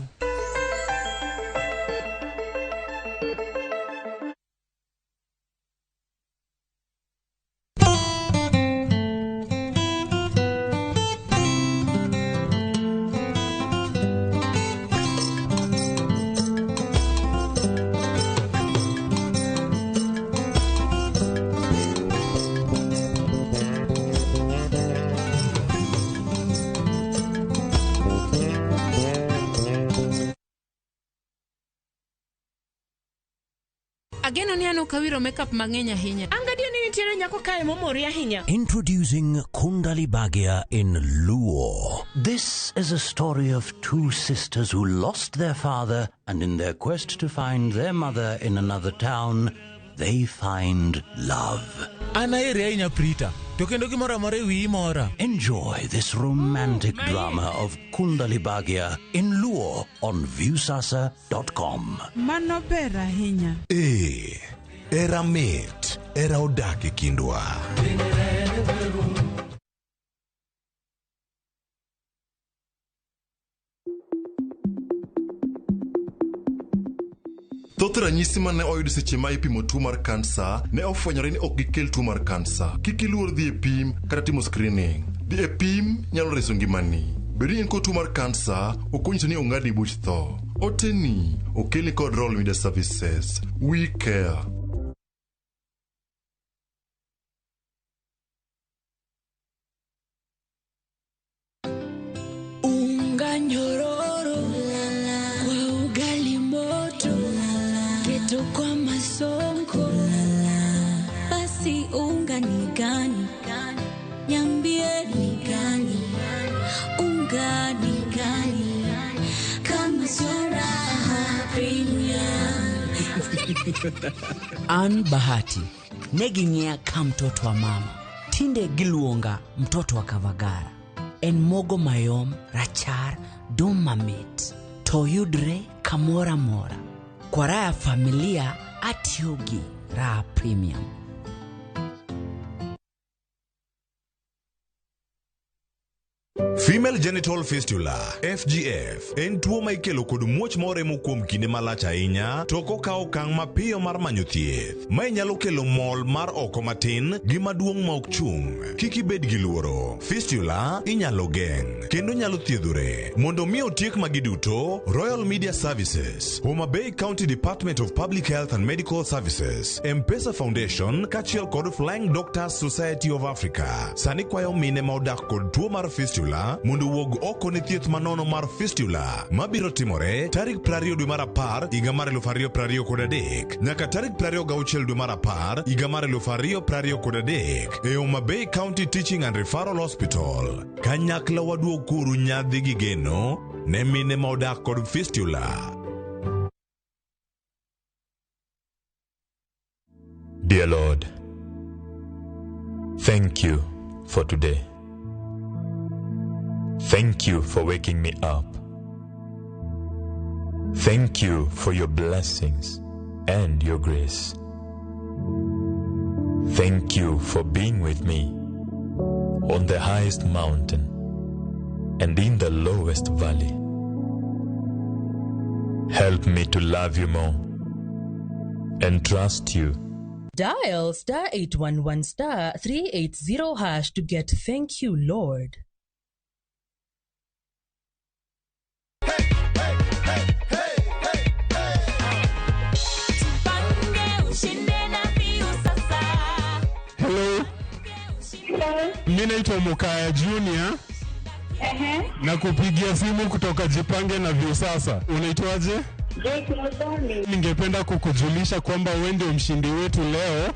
Ageno ni an ok awiro makeup mang'eny ahinya. An gadier ni nitiere nyako kae momori ahinya. Introducing Kundali Bhagya in Luo. This is a story of two sisters who lost their father, and in their quest to find their mother in another town, they find love. An aheri ahinya Prita, to kendo gimoro amora e wiyi mora. Enjoy this romantic drama of Kundali Bhagya in Luo on Viusasa.com. Mano ber ahinya. Era mit, era odak e kindwa. Thoth ranyisi mane oyud seche ma ipimo tuo mar kansa ne ofwenyore ni ok gikel tuo mar kansa. Kik iluor dhi e pim kata timo screening. Dhi e pim nyalo reso ngimani. Bed ni in kod tuo mar kansa, ok onyiso ni ong'adni buch tho. Oteni okelni kod Royal Media Services. We care. Unga nyororo kwa ugali moto, keto kwa masonko. Basi unga ni gani? Niambie ni gani? Unga ni gani? Kama sio Raha Premium. An Bahati ne ging'iya ka mtoto wa mama, tinde giluonga mtoto wa Kavagara. En mogo mayom, rachar, dum mamit, to yudre kamoro amora. Kwa raha ya familia atiyo gi Raha Premium. Female Female genital fistula FGF en tuo ma ikelo kod muoch moremo kuom kinde malach ahinya to ok okaw okang' mapiyo mar manyo thieth. Mae nyalo kelo mol mar oko matin gi maduong' ma ok chung'. Kik ibed gi luoro. Fistula inyalo geng' kendo nyalo thiedhore. Mondo mi otiek magi duto, Royal Media Services, Homa Bay County Department of Public Health and Medical Services, M-Pesa Foundation kaachiel kod Flying Doctors Society of Africa sani kwayo mine ma odak kod tuo mar fistula mondo owuog oko ne thieth manono mar fistula mabiro timore tarik 20 dwe mar 10 higa mar 2023 nyaka tarik 26 dwe mar 10 higa mar 2023 e Homa Bay County Teaching and Referral Hospital. Kanyakla waduog kuru nyadhi gi geno ne mine ma odak kod fistula. Dear Lord, thank you for today. Thank you for waking me up. Thank you for your blessings and your grace. Thank you for being with me on the highest mountain and in the lowest valley. Help me to love you more and trust you. Dial star 811 star 380 hash to get thank you, Lord. Hello. Mi naitwa Mukaya Junior. Na kupigia simu kutoka Jipange na Viusasa. Unaitwaje? Ningependa kukujulisha kwamba wewe ndio mshindi wetu leo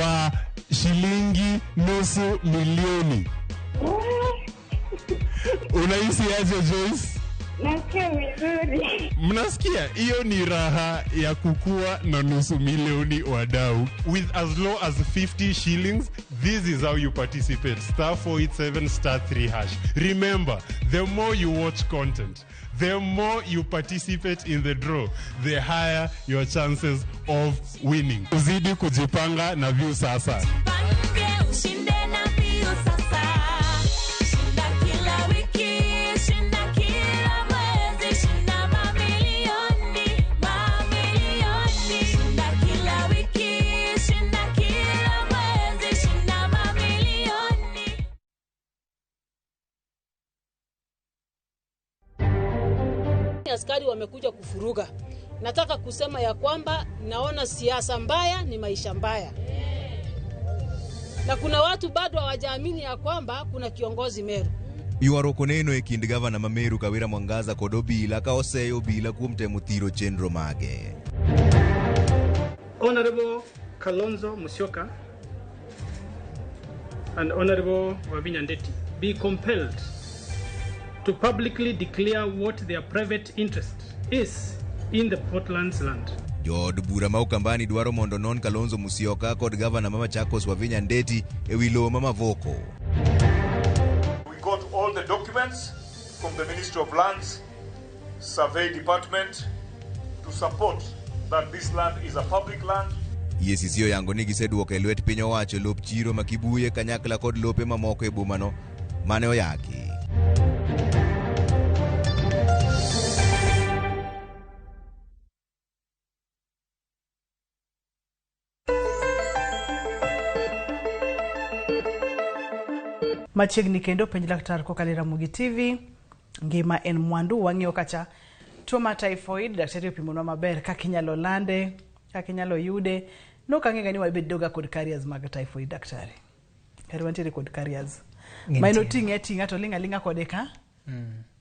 wa shilingi 500,000. Unahisi aje Joyce? Nasikia vizuri. Mnasikia? Hiyo ni raha ya kukua na 500,000 wadau. With as low as 50 shillings, this is how you participate. Star 487 star 3 hash. Remember, the more you watch content, the more you participate in the draw, the higher your chances of winning. Uzidi kujipanga na Viusasa. Askari wamekuja kufuruga. Nataka kusema ya kwamba naona siasa mbaya ni maisha mbaya. Na kuna watu bado hawajaamini ya kwamba kuna kiongozi Meru. Ywaruok oneno e kind gavana ma Meru Kawira Mwangaza kod obila ka oseyo obila kuom temo thiro chenro mage. Honorable Kalonzo Musyoka and Honorable Wavinya Ndeti be compelled to publicly declare what their private interest is in the Portland's land. Jood bura ma Ukambani dwaro mondo non Kalonzo Musyoka kod gavana ma Machakos Wavinya Ndeti e wi lowo ma Mavoko. We got all the documents from the Ministry of Lands, Survey Department to support that this land is a public land. EACC oyango ni giseduoko e lwet piny owacho lop chiro ma Kibuye kanyakla kod lope mamoko e bomano mane oyaki. Machiegni kendo penj laktar kokalo e Ramogi TV. Ngima en mwandu, wang'iyo kacha tuo mar typhoid, daktari opimonwa maber kaka inyalo lande, kaka inyalo yude. Nok ang'e ga ni wabedoga kod carriers mag typhoid daktari. Kare wantiere kod carriers. Ma en oting'e ating'a to ling' aling'a kode ka.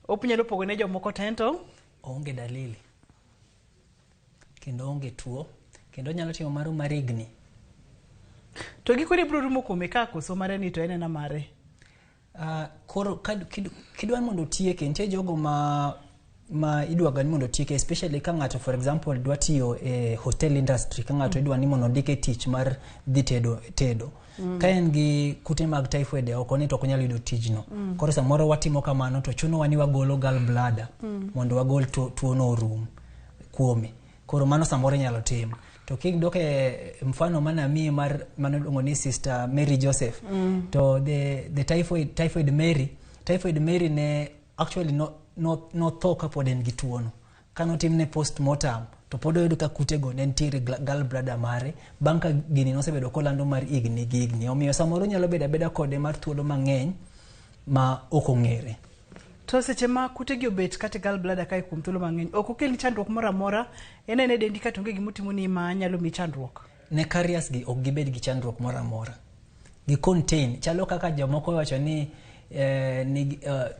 Opinyalo pogo ne jomoko ten to Onge dalili. Kendo onge tuo. Kendo onyalo timo maru marigni. To gikone biro rumo kuome ka koso mare ni to en ena mare. Koro kidwa mondo otieke, nitie jogo ma idwaga ni mondo otieke, especially ka ng'ato for example dwa tiyo e hotel industry, ka ng'ato idwa ni mondo ondike tich mar dhi tedo. Ka en gi kute mag typhoid e oko ni to ok onyal yudo tijno. Koro samoro watimo kamano to chunowa ni wagolo gallbladder mondo wagol tuono orum kuome. Koro mano samoro inyalo tim. To kidok e mfano manamiyi mar mano iluongo ni Sister Mary Joseph, to the typhoid Mary Typhoid Mary ne actually no, no, notho kapod en gi tuono. Kanotimne postmortem to pod oyud ka kutego ne nitiere gallbladder mare bang' ka gini nosebedo kolando mar higni gi higni. Omiyo samoro nyalo bedo abeda kode mar thuolo mang'eny ma ok ong'ere. To seche ma kutegi obet kata e gallbladder kae kuom thuolo mang'eny, ok okelni chandruok moro amora, en aena e dendi kata onge gimotimoni ma nyalo miyi chandruok. Ne carriers gi ok gibed gi chandruok moro amora. Gi contain chalo kaka jomoko wacho ni ni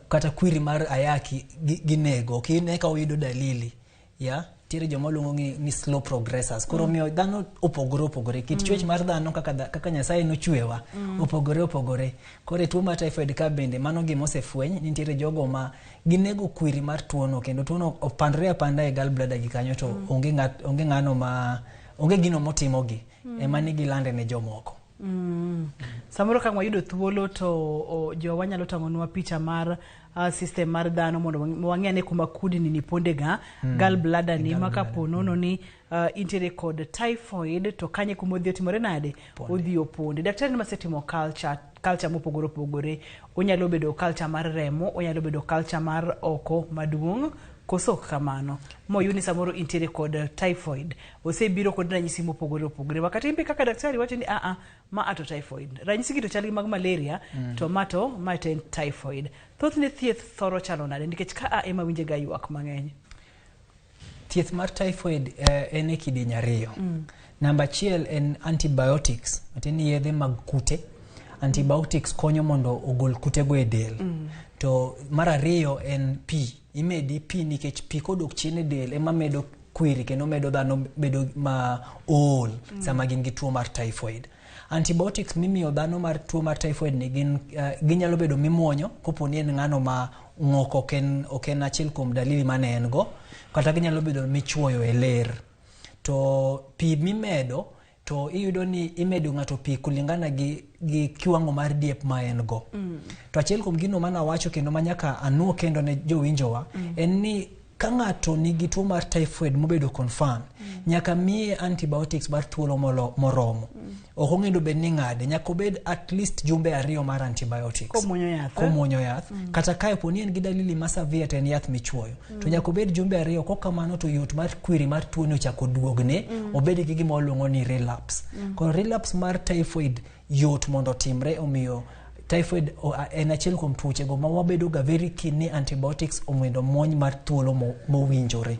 kata kwiri mar ayaki ginego ok ine ka oyudo dalili ya nitiere joma luongo ni slow progressors koro miyo dhano opogore opogore kit chwech mar dhano kaka, kaka Nyasaye nochwewa opogore opogore. Koro e tuo mar typhoid ka bende mano gima osefweny ni nitiere jogo ma ginego kwiri mar tuono kendo tuono opandre apanda e gallbladder gi kanyo to onge ng'at onge ng'ano ma onge gino motimogi ema ni gilande ne jomoko. Samoro ka wayudo thuolo to jowa nyalo tang'onwa picha mar system mar dhano mondo wang'e ane kuma kudni ni ponde ga. Gallbladder ni ma kapo nono ni intiere kod typhoid to kanye kuma odhi otimore nade odhi oponde. Daktari ni masetimo culture mopogore opogore, onyalo bedo culture mar remo, onyalo bedo culture mar oko maduong' koso ok kamano moyud ni samoro intiere kod typhoid osebiro kod ranyisi mopogore opogore wakati imbe kaka daktari wacho ni aa ma ato typhoid ranyisi gi to chal gi mag malaria to ma to ma to en typhoid. Thothne thieth thoro chalo nade nikech ka a ema winje ga ywak mang'eny? Thieth mar typhoid en e kidieny ariyo. Namba achiel en antibiotics, matiende ni yedhe mag kute. Antibiotics konyo mondo ogol kutego e del. To mar ariyo en pi, imedi pi nikech pi kodok chien e del ema medo kwiri kendo medo dhano bedo ma ool sama gin gi tuo mar typhoid. Antibiotics mimiyo dhano mar tuo mar typhoid ni gin ginyalo bedo mimuonyo kopo ni en ng'ano ma ng'ok ok en achiel kuom dalili mane en go, kata ginyalo bedo michuoyo e ler. To pi mimedo to iyudo ni imedo ng'ato pi kulingana gi kiwango mar diep ma en go. To achiel kuom gino manawacho kendo ma nyaka anuo kendo ne jowinjowa en ni ka ng'ato nigi tuo mar typhoid mobedo confirmed, nyaka miye antibiotics mar thuolo moromo. Ok onego bed ni ng'ade, nyaka obed at least jumbe 2 mar antibiotics. Komuonyo yath. Komuonyo yath. Kata ka opo ni en gi dalili ma severe to en yath michuoyo. To nyaka obed jumbe 2, kok kamano to yot mar kwiri mar tuoni ochako duogne, obed gi gima waluongo ni relapse. Koro relapse mar typhoid yot mondo otimre, omiyo typhoid en achiel kuom tuoche go ma wabedo ga very keen ni antibiotics omondo muony mar thuolo mowinjore.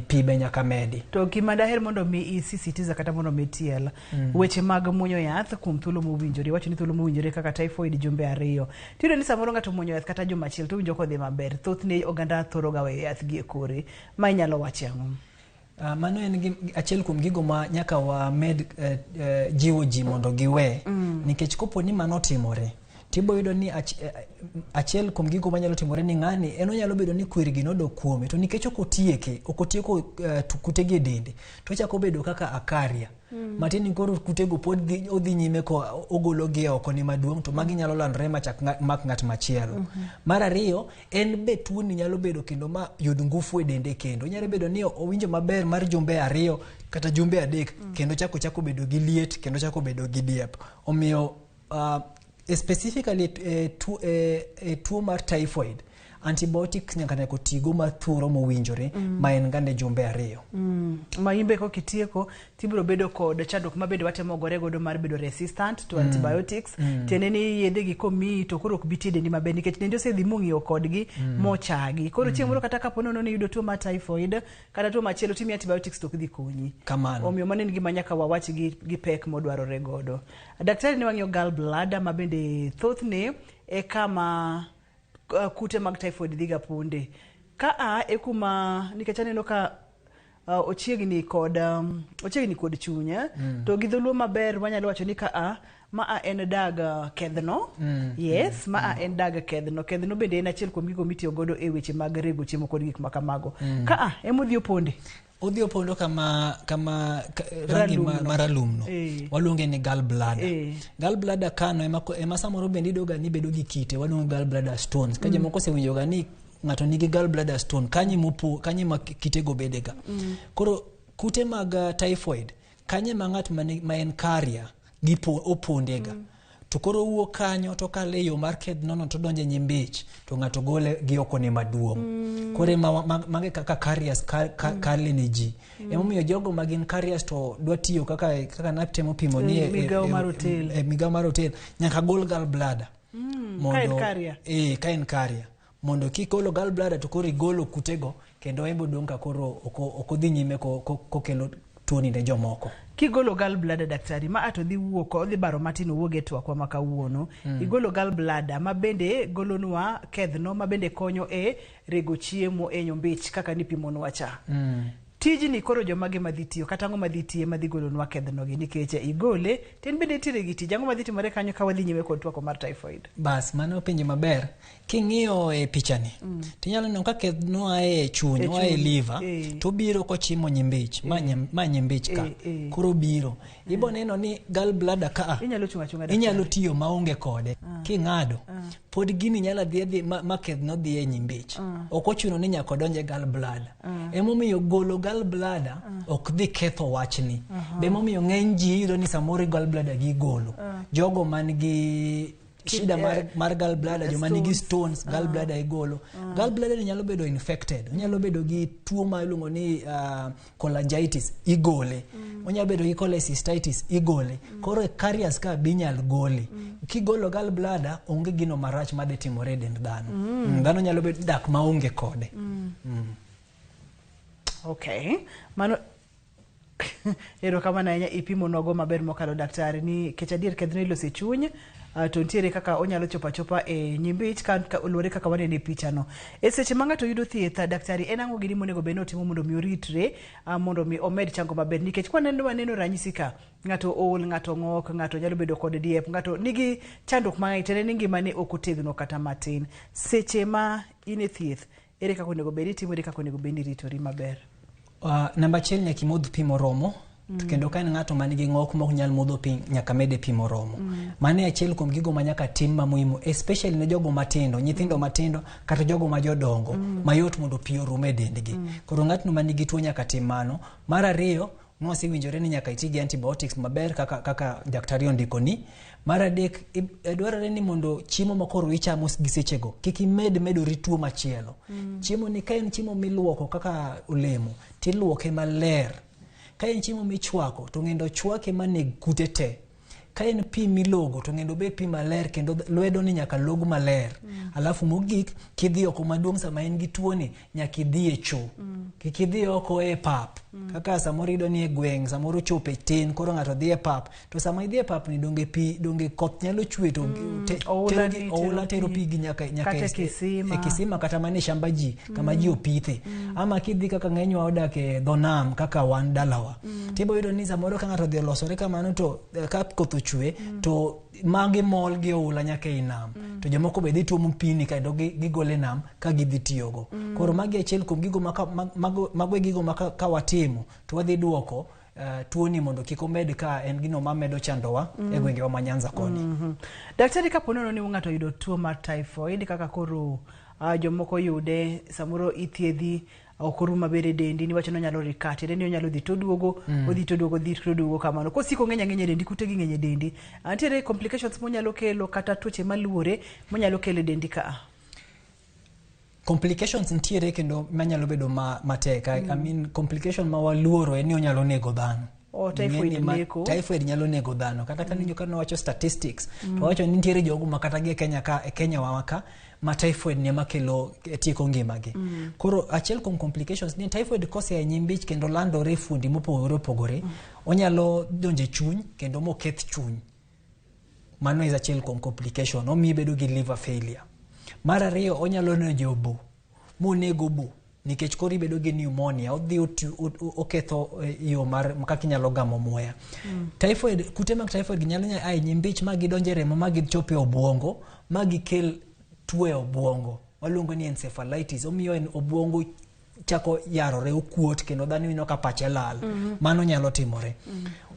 Pi be nyaka medi. To gima daher mondo mi isisitiza kata mondo mi tiel weche mag muonyo yath kuom thuolo mowinjore. Iwacho ni thuolo mowinjore kaka typhoid jumbe 2. Tiyudo ni samoro ng'ato muonyo yath kata juma achiel to owinjo kodhi maber. Thothne oganda thoro ga weyo yath gi e kore. Ma inyalo wache ang'o? Mano en achiel kuom gigo ma nyaka wamed jiwo ji mondo giwe. Nikech kopo ni mano otimore, tibo yudo ni achiel kuom gigo manyalo timore ni ng'ani en onyalo bedo ni kwiri gi nodok kuome to nikech ok otieke, ok otieko kutegi e dende to ochako bedo kaka akaria. Matiende ni koro kutego pod odhi nyime ko ogologi oko ni maduong' to magi nyalo landore machak mak ng'at machielo. Mar ariyo en be tuoni nyalo bedo kendo ma yud ngufu e dende kendo. Onyalo bedo ni owinjo maber mar jumbe 2 kata jumbe 3 kendo chako bedo gi liet kendo chako bedo gi diep. Omiyo specifically tuo mar typhoid, antibiotics nyaka nyaka tigo mar thuolo mowinjore ma en gande jumbe 2. Ma imbe kokitieko tibiro bedo kod chandruok mabende watemo gore godo mar bedo resistant to antibiotics. Tiende ni yedhe gi komiyi to koro ok bi tiyo e dendi maber nikech dendi osedhi mong'iyo kodgi mochagi. Koro chieng' moro kata kapo nono ni iyudo tuo mar typhoid kata tuo machielo timiyi antibiotics to ok dhi konyi. Kamano. Omiyo mano en gima nyaka wawach gi pek modwarore godo. Daktari ne wang'iyo gallbladder ma bende thothne e kama kute mag typhoid dhiga ponde. Ka a e kuma nikech aneno ka ochiegni kod chuny, to gi dholuo maber wanyalo wacho ni ka a ma a en dag kedhno. Yes, ma a en dag kedhno. Kedhno bende en achiel kuom gigo mitiyo godo e weche mag rego chiemo kod gik makamago. Ka a emodhi oponde. Odhi opondo kama rangi maralumno. Waluonge ni gallbladder. Gallbladder kano ema samoro bende iyudo ga ni bedo gi kite, waluongo gallbladder stones. Ka jomoko osewinjo ga ni ng'ato nigi gallbladder stone, kanye mopo, kanye ma kitego bedega. Koro kute mag typhoid, kanye ma ng'at ma en carrier gi opondega. To koro owuok kanyo to okalo e yo mar kedhno to odonjo e nyimbich to ng'ato gole gi oko ne maduong'. Koro ema mage kaka carriers kale ne ji. Emomiyo jogo ma gin carriers to dwa tiyo kaka natemo pimo ni E migawo mar hotel. E migawo mar hotel nyaka gol gallbladder. Ka en carrier. Ka en carrier. Mondo kigolo gallbladder to koro igolo kutego kendo en bo dong' ka koro ok odhi nyime kokelo tuoni ne jomoko. Kigolo gallbladder, daktari, ma ato dhi wuok, odhi baro matin owuog e twakwa ma kawuono. Igolo gallbladder ma bende golonwa kedhno ma bende konyo e rego chiemo e nyombich kaka nipimonwa cha. Tijni koro jomage madhi tiyo kata ang'o madhi tiye madhi golonwa kedhno gi, nikech igole to en bende nitiere gi tich. Ang'o madhi timore kanyo ka wadhi nyime kod twako mar typhoid? Bas, mano penjo maber. King'iyo e pichani, tinyalo neno ka kedhno a e chuny, oa e liver, to obiro kochimo nyimbich, ma nyimbich ka. Koro obiro. Ibo neno ni gallbladder ka Inyalo chung' achung'a, inyalo daktari. tiyo maonge kode. King'ado, pod gini nyalo dhi adhi ma kedhno dhi e nyimbich. Ok ochuno ni nyaka odonj e gallbladder. Emomiyo golo gallbladder ok dhi ketho wachni. Be emomiyo ng'eny ji iyudo ni samoro gallbladder gi igolo. Jogo man gi shida mar gallbladder, joma nigi stones, gallbladder igolo. Gallbladder ni nyalo bedo infected, onyalo bedo gi tuo ma iluongo ni cholangitis, igole. Onyalo bedo gi cholecystitis, igole. Koro e carriers ka be inyal gole. Kigolo gallbladder, onge gino marach madhi timore e dend dhano. Dhano nyalo bedo dak maonge kode. Okay. Mano erokamano ahinya, ipimonwago maber mokalo, daktari, ni kech adier kedhno iloso e chuny, to nitiere kaka onyalo chopo achopa e nyimbich ka luwore kaka waneno e pichano. E seche ma ng'ato yudo thieth, daktari, en ang'o gini monego bed ni otimo mondo mi oritre, mondo mi omed chango maber, nikech kwaneno waneno ranyisi ka ng'ato ool, ng'ato ng'ok, ng'ato nyalo bedo kod diep, ng'ato nigi chandruok mang'eny, tiende ni ngimane ok otegno kata matin. Seche ma in e thieth, ere kaka onego bed ni itimo, ere kaka onego bed ni iritori maber? Namba achiel, nyaka imodh pi moromo. To kendo ka en ng'ato man gi ng'ok mok nyal modho pi, nyaka mede pi moromo. Mano e achiel kuom gigo ma nyaka tim ma muhimu, especially ne jogo matindo, nyithindo matindo kata jogo ma jodongo, mayot mondo pi orum e dendgi. Koro ng'atno man gi tuo nyaka tim mano. Mar ariyo, nwasewinjore ni nyaka iti gi antibiotics maber kaka daktari ondikoni. Mar adek, dwarore ni mondo chiemo ma koro ichamo gi sechego kik imed medori tuo machielo. Chiemo ni ka en chiemo miluoko kaka olemo, tiluoke maler. Ka en chiemo michwako, to ng'endo chwake maneg kute te. Ka en pi milogo, to ng'endo obed pi maler kendo lwedo ni nyaka log maler. Alafu mogik, kidhi oko maduong' sama en gi tuoni, nyaka idhi e cho. Kik idhi oko e pap. Kaka samoro iyudo ni e gweng', samoro chope tin, koro ng'ato dhi e pap. To sama idhi e pap ni donge pi, donge koth nyalo chwe to Oula tero ni oula tero tero pi. pi gi nyaka Kata e kisima. e kisima kata mana e shamba ji, kama ji opithe. Ama kidhi kaka ng'enywa odak e dho nam kaka wan dalawa. Tibo yudo ni samoro ka ng'ato odhi olosore kamano to ka koth ochwe to magi mol gi oula nyaka ei nam. To jomoko be dhi tuomo pini kendo gigole nam ka gidhi tiyogo. Koro magi achiel kuom gigo mago e gigo ma ka watimo to wadhi duoko tuoni mondo kik omed ka en gino mamedo chandowa e gwengewa ma Nyanza koni. Daktari, kapo nono ni ng'ato oyudo tuo mar typhoid kaka koro jomoko yude, samoro ithiedhi ok orum maber e dendi, niwach ni onyalo recur, tiende ni onyalo dhi toduogo, odhi toduogo, odhi toduogo kamano. Kosiko ng'eny ang'enya e dendi, kute gi ng'eny e dendi. Nitiere complications monyalo kelo kata tuoche maluore monyalo kelo e dendi ka? Complications nitiere kendo manyalo bedo matek. I mean, complication ma waluoro en ni onyalo nego dhano. Oh, typhoid Ng'eni ma neko. Typhoid nyalo nego dhano. Kata ka ninjo ka nowacho statistics, to wacho ni nitiere jogo ma kata gi e Kenya ka, e Kenya wa ka, ma typhoid ni ema kelo tieko ngimagi. Koro achiel kuom complications ni typhoid kosea e nyimbich kendo landore e fuondi mopogore opogore, onyalo donjo e chuny kendo moketh chuny. Mano is achiel kuom complication, omiyo ibedo gi liver failure. Mar ariyo, onyalo donjo e obo, monego obo, nikech koro ibedo gi pneumonia, odhi oketho yo mar kaka inyalo gamo muya. Typhoid, kute mag typhoid gi nyalo a e nyimbich ma gidonjo e remo ma gichop e obwongo, ma gikel tuo e obwongo. Waluongo ni encephalitis, omiyo en obwongo chako yarore, okuot kendo dhano winjo ka pache lal. Mano nyalo timore.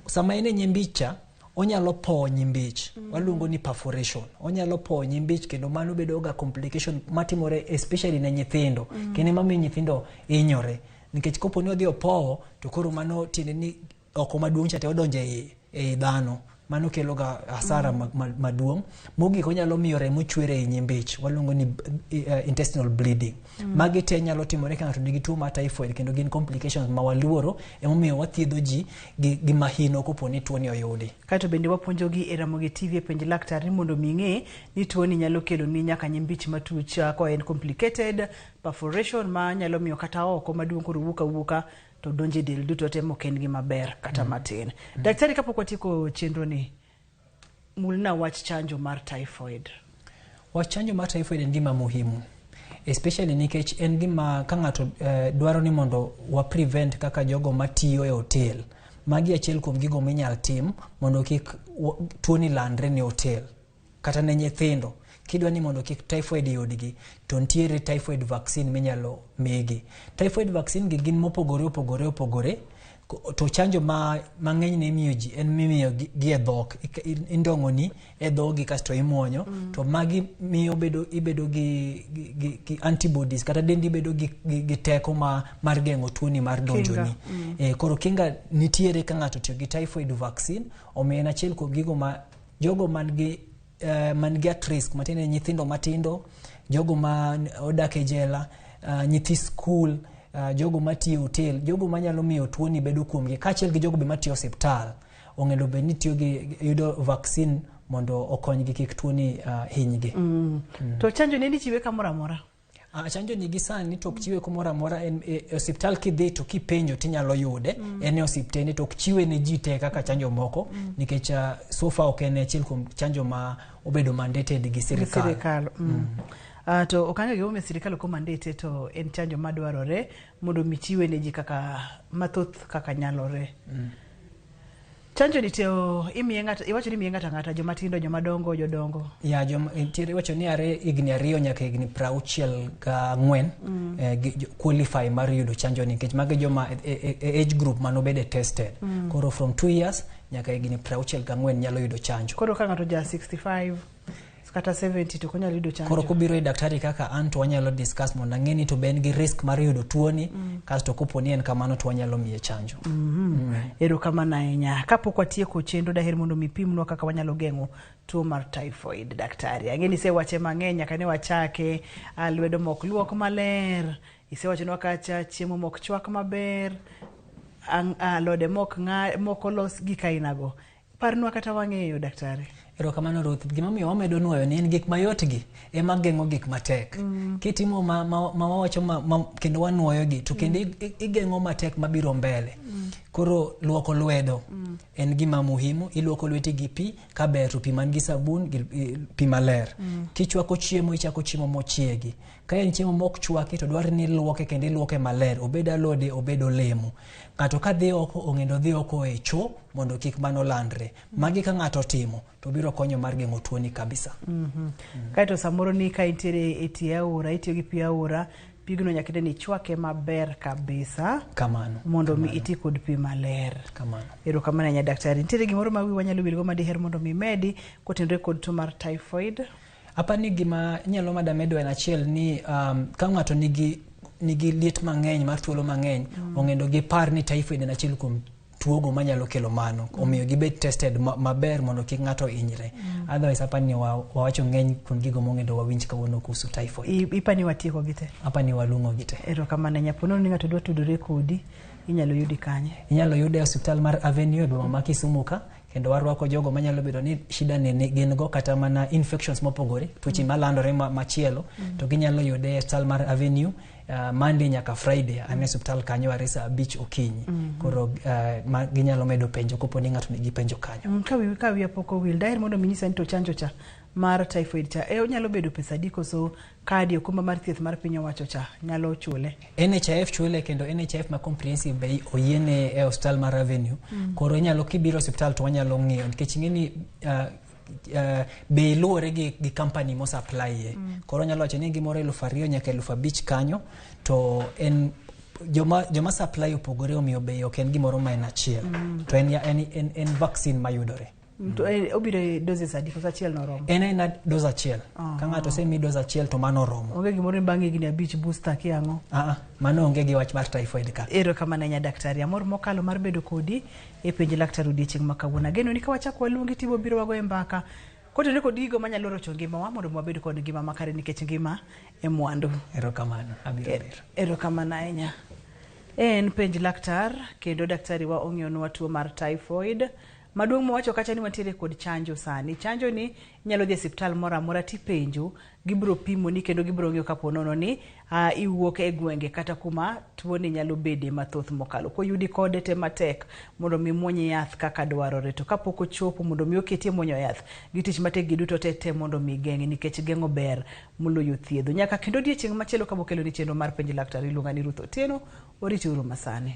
Sama en e nyimbich cha, onyalo powo nyimbich. Waluongo ni perforation. Onyalo powo nyimbich kendo mano bedo ga complication matimore especially ne nyithindo. Kendo ema miyo nyithindo hinyore. Nikech kopo ni odhi opowo, to koro mano tiende ni oko maduong' cha te odonjo ei dhano. Mano kelo ga hasara maduong'. Mogik onyalo miyo remo chwer ei nyimbich, waluongo ni intestinal bleeding. Magi te nyalo timore ka ng'ato nigi tuo mar typhoid kendo gin complications ma waluoro, emomiyo wathiedho ji gi mahino kopo ni tuo ni oyudi. Kaeto bende wapuonjogi e Ramogi TV e penj laktar ni mondo mi ing'e ni tuoni nyalo keloni nyaka nyimbich matuch ka en complicated perforation ma nyalo miyo kata oko maduong' koro wuok awuoka to donjo e del duto te mok en gima ber kata matin. Daktari, kapok watieko chenro ni, mulna wach chanjo mar typhoid. Wach chanjo mar typhoid en gima muhimu, especially nikech en gima ka ng'ato dwaro ni mondo wa prevent kaka jogo matiyo e hotel. Magi achiel kuom gigo minyal tim mondo kik tuoni landre ne hotel kata ne nyithindo. Kidwa ni mondo kik typhoid yudgi, to nitiere typhoid vaccine minyalo migi. Typhoid vaccine gi gin mopogore opogore opogore, to chanjo ma mang'eny imiyo ji en mimiyo gi e dhok. Indong'oni e dhogi kasto imuonyo. To magi miyo ibedo gi antibodies kata dendi bedo gi teko mar geng'o tuoni mar donjoni. Koro kinga nitiere ka ng'ato otiyo gi typhoid vaccine, omiyo en achiel kuom gigo ma jogo man gi at risk, matiende nyithindo matindo, jogo ma odak e jela, nyithi skul, jogo matiyo e hotel, jogo manyalo miyo tuoni bedo kuomgi, kaachiel gi jogo be matiyo e osiptal, onego bed ni tiyo gi yudo vaccine mondo okonygi kik tuoni hinygi. To chanjo ne ichiwe kamoro amora? Chanjo ni gi sani to ok chiwe kumoro amora. En e osiptal kidhi to kipenjo tinyalo yude. En e osiptende to ok chiwe ne ji te kaka chanjo moko, nikech so far ok en achiel kuom chanjo ma obedo mandated gi sirikal. To ok ang'eyo gimomiyo sirikal ok omandate, to en chanjo madwarore mondo mi chiwe ne ji kaka mathoth kaka nyalore. Chanjo ni to imiye ng'ato, iwacho ni imiye ng'ato ang'ata, joma tindo, joma dongo, jodongo. Ya, joma nitiere, iwacho ni are higni 2 nyaka higni 64 qualify mar yudo chanjo ni, nikech magi joma e age group manobede tested. Koro from 2 years nyaka higni 64 nyalo yudo chanjo. Koro ka ng'ato ja 65 kata 70 to onyalo yudo chanjo. Koro kobiro e daktari kaka an to wanyalo discuss mondo ang'e ni to be en gi risk mar yudo tuoni, kasto kopo ni en kamano to wanyalo miye chanjo. Erokamano ahinya. Kapok watieko chenro, daher mondo mi pimnwa kaka wanyalo geng'o tuo mar typhoid, daktari. Ang'e ni isewache mang'eny nyaka ne wachake, lwedo mok luok maler, isewachonwa kacha chiemo mok chwak maber, alode mok olos gik ainago. Parnwa kata wang'eyo, daktari. Erokamano Ruth. Gimomiyo wamedo nuoyo ni en gik mayot gi ema geng'o gik matek. Kitimo ma wawacho kendo wanuoyo gi to kendo igeng'o matek mabiro mbele. Koro luoko lwedo en gima muhimu. Iluoko lweti gi pi, kaber to pi man gi sabun gi pi maler. Kichwako chiemo, ichako chiemo mochiegi. Ka en chiemo mok chwaki to dwarore ni iluoke kendo iluoke maler, obed alode, obed olemo. Ng'ato ka dhi oko ong'endo dhi oko e cho mondo kik mano landre. Magi ka ng'ato otimo to biro konyo mar geng'o tuoni kabisa. Kaeto samoro ni ka intiere e tie aora, itiyo gi pi aora, pigno nyaka ine ni ichwake maber kabisa. Kamano. Mondo mi iti kod pi maler. Kamano. Erokamano ahinya daktari. Nitiere gimoro ma wiwa nyalo wilgo ma diher mondo mi imedi kotenore kod tuo mar typhoid? Apani gima inyalo mada medo en achiel ni ka ng'ato nigi liet mang'eny mar thuolo mang'eny, ong'endo gipar ni typhoid en achiel kuom tuogo manyalo kelo mano. Omiyo gibed tested maber mondo kik ng'ato hinyre. Otherwise apani wawacho ng'eny kuom gigo mong'endo wawinj kawuono kuhusu typhoid. Ipani watieko gi te? Apani walung'o gi te. Erokamano ahinya. Po nono ni ng'ato dwa tudore kodi, inyalo yudi kanye? Inyalo yude e osiptal mar Avenue e boma ma Kisumu ka, kendo warwako jogo manyalo bedo ni shida ni gin go kata mana infections mopogore, tuoche malandore machielo, to ginyalo yude e osiptal mar Avenue Monday nyaka Friday, an e osiptal kanyo are saa 5 okinyi. Koro ginyalo medo penjo kopo ni ng'ato nigi penjo kanyo. Ka wiya pok owil, daher mondo minyisa ni to chanjo cha mar typhoid cha onyalo bedo pesa adi, koso kadi okumba mar thieth mar piny owacho cha nyalo chule? NHIF chule, kendo NHIF ma comprehensive be oyiene e osiptal mar Avenue. Koro inyalo kibiro osiptal to wanyalo ng'iyo, nikech ing'e ni bei luwore gi company mosupply. Koro nyalo wacho ni gimoro 2000 nyaka 5000 kanyo, to en joma supply opogore, omiyo bei ok en gimoro ma en achiel. To en vaccine mayudore. To, eh, obiro e doses adi koso achiel noromo? En aena dose achiel. Ah. Ka ng'ato osemi dose achiel to mano oromo. Onge gimoro ni bang' higni abich booster kiang'o? Ah, ah, mano onge gi wach mar typhoid ka. Erokamano ahinya daktari. Amor mokalo mar bedo kodi e penj laktar odiechieng' ma kawuono. Ageno ni ka wachako waluongi to ibiro biro wagoye mbaka kotenore kod gigo manyalo rocho ngimawa mondo mi wabed kod ngima makare nikech ngima e mwandu. Erokamano, abiro biro. Erokamano ahinya. En penj laktar kendo daktari wa ong'iyonwa tuo mar typhoid. Maduong' mowacho kacha ni wantiere kod chanjo sani. Chanjo ni inyalo dhi e siptal moro amora tipenjo, gibiro pimoni kendo gibiro ng'iyo kapo nono ni iwuok e gwenge kata kuma tuo ni nyalo bede mathoth mokalo. Koyudi kode tem matek mondo mi muony yath kaka dwarore. To kapok ochopo mondo mi oketie muonyo yath, gi tich matek gi duto te tem mondo mi geng'e nikech geng'o ber moloyo thiedho. Nyaka kendo odiechieng' machielo kabokeloni chenro mar penj laktar iluonga ni Ruth Otieno, oriti uru masani.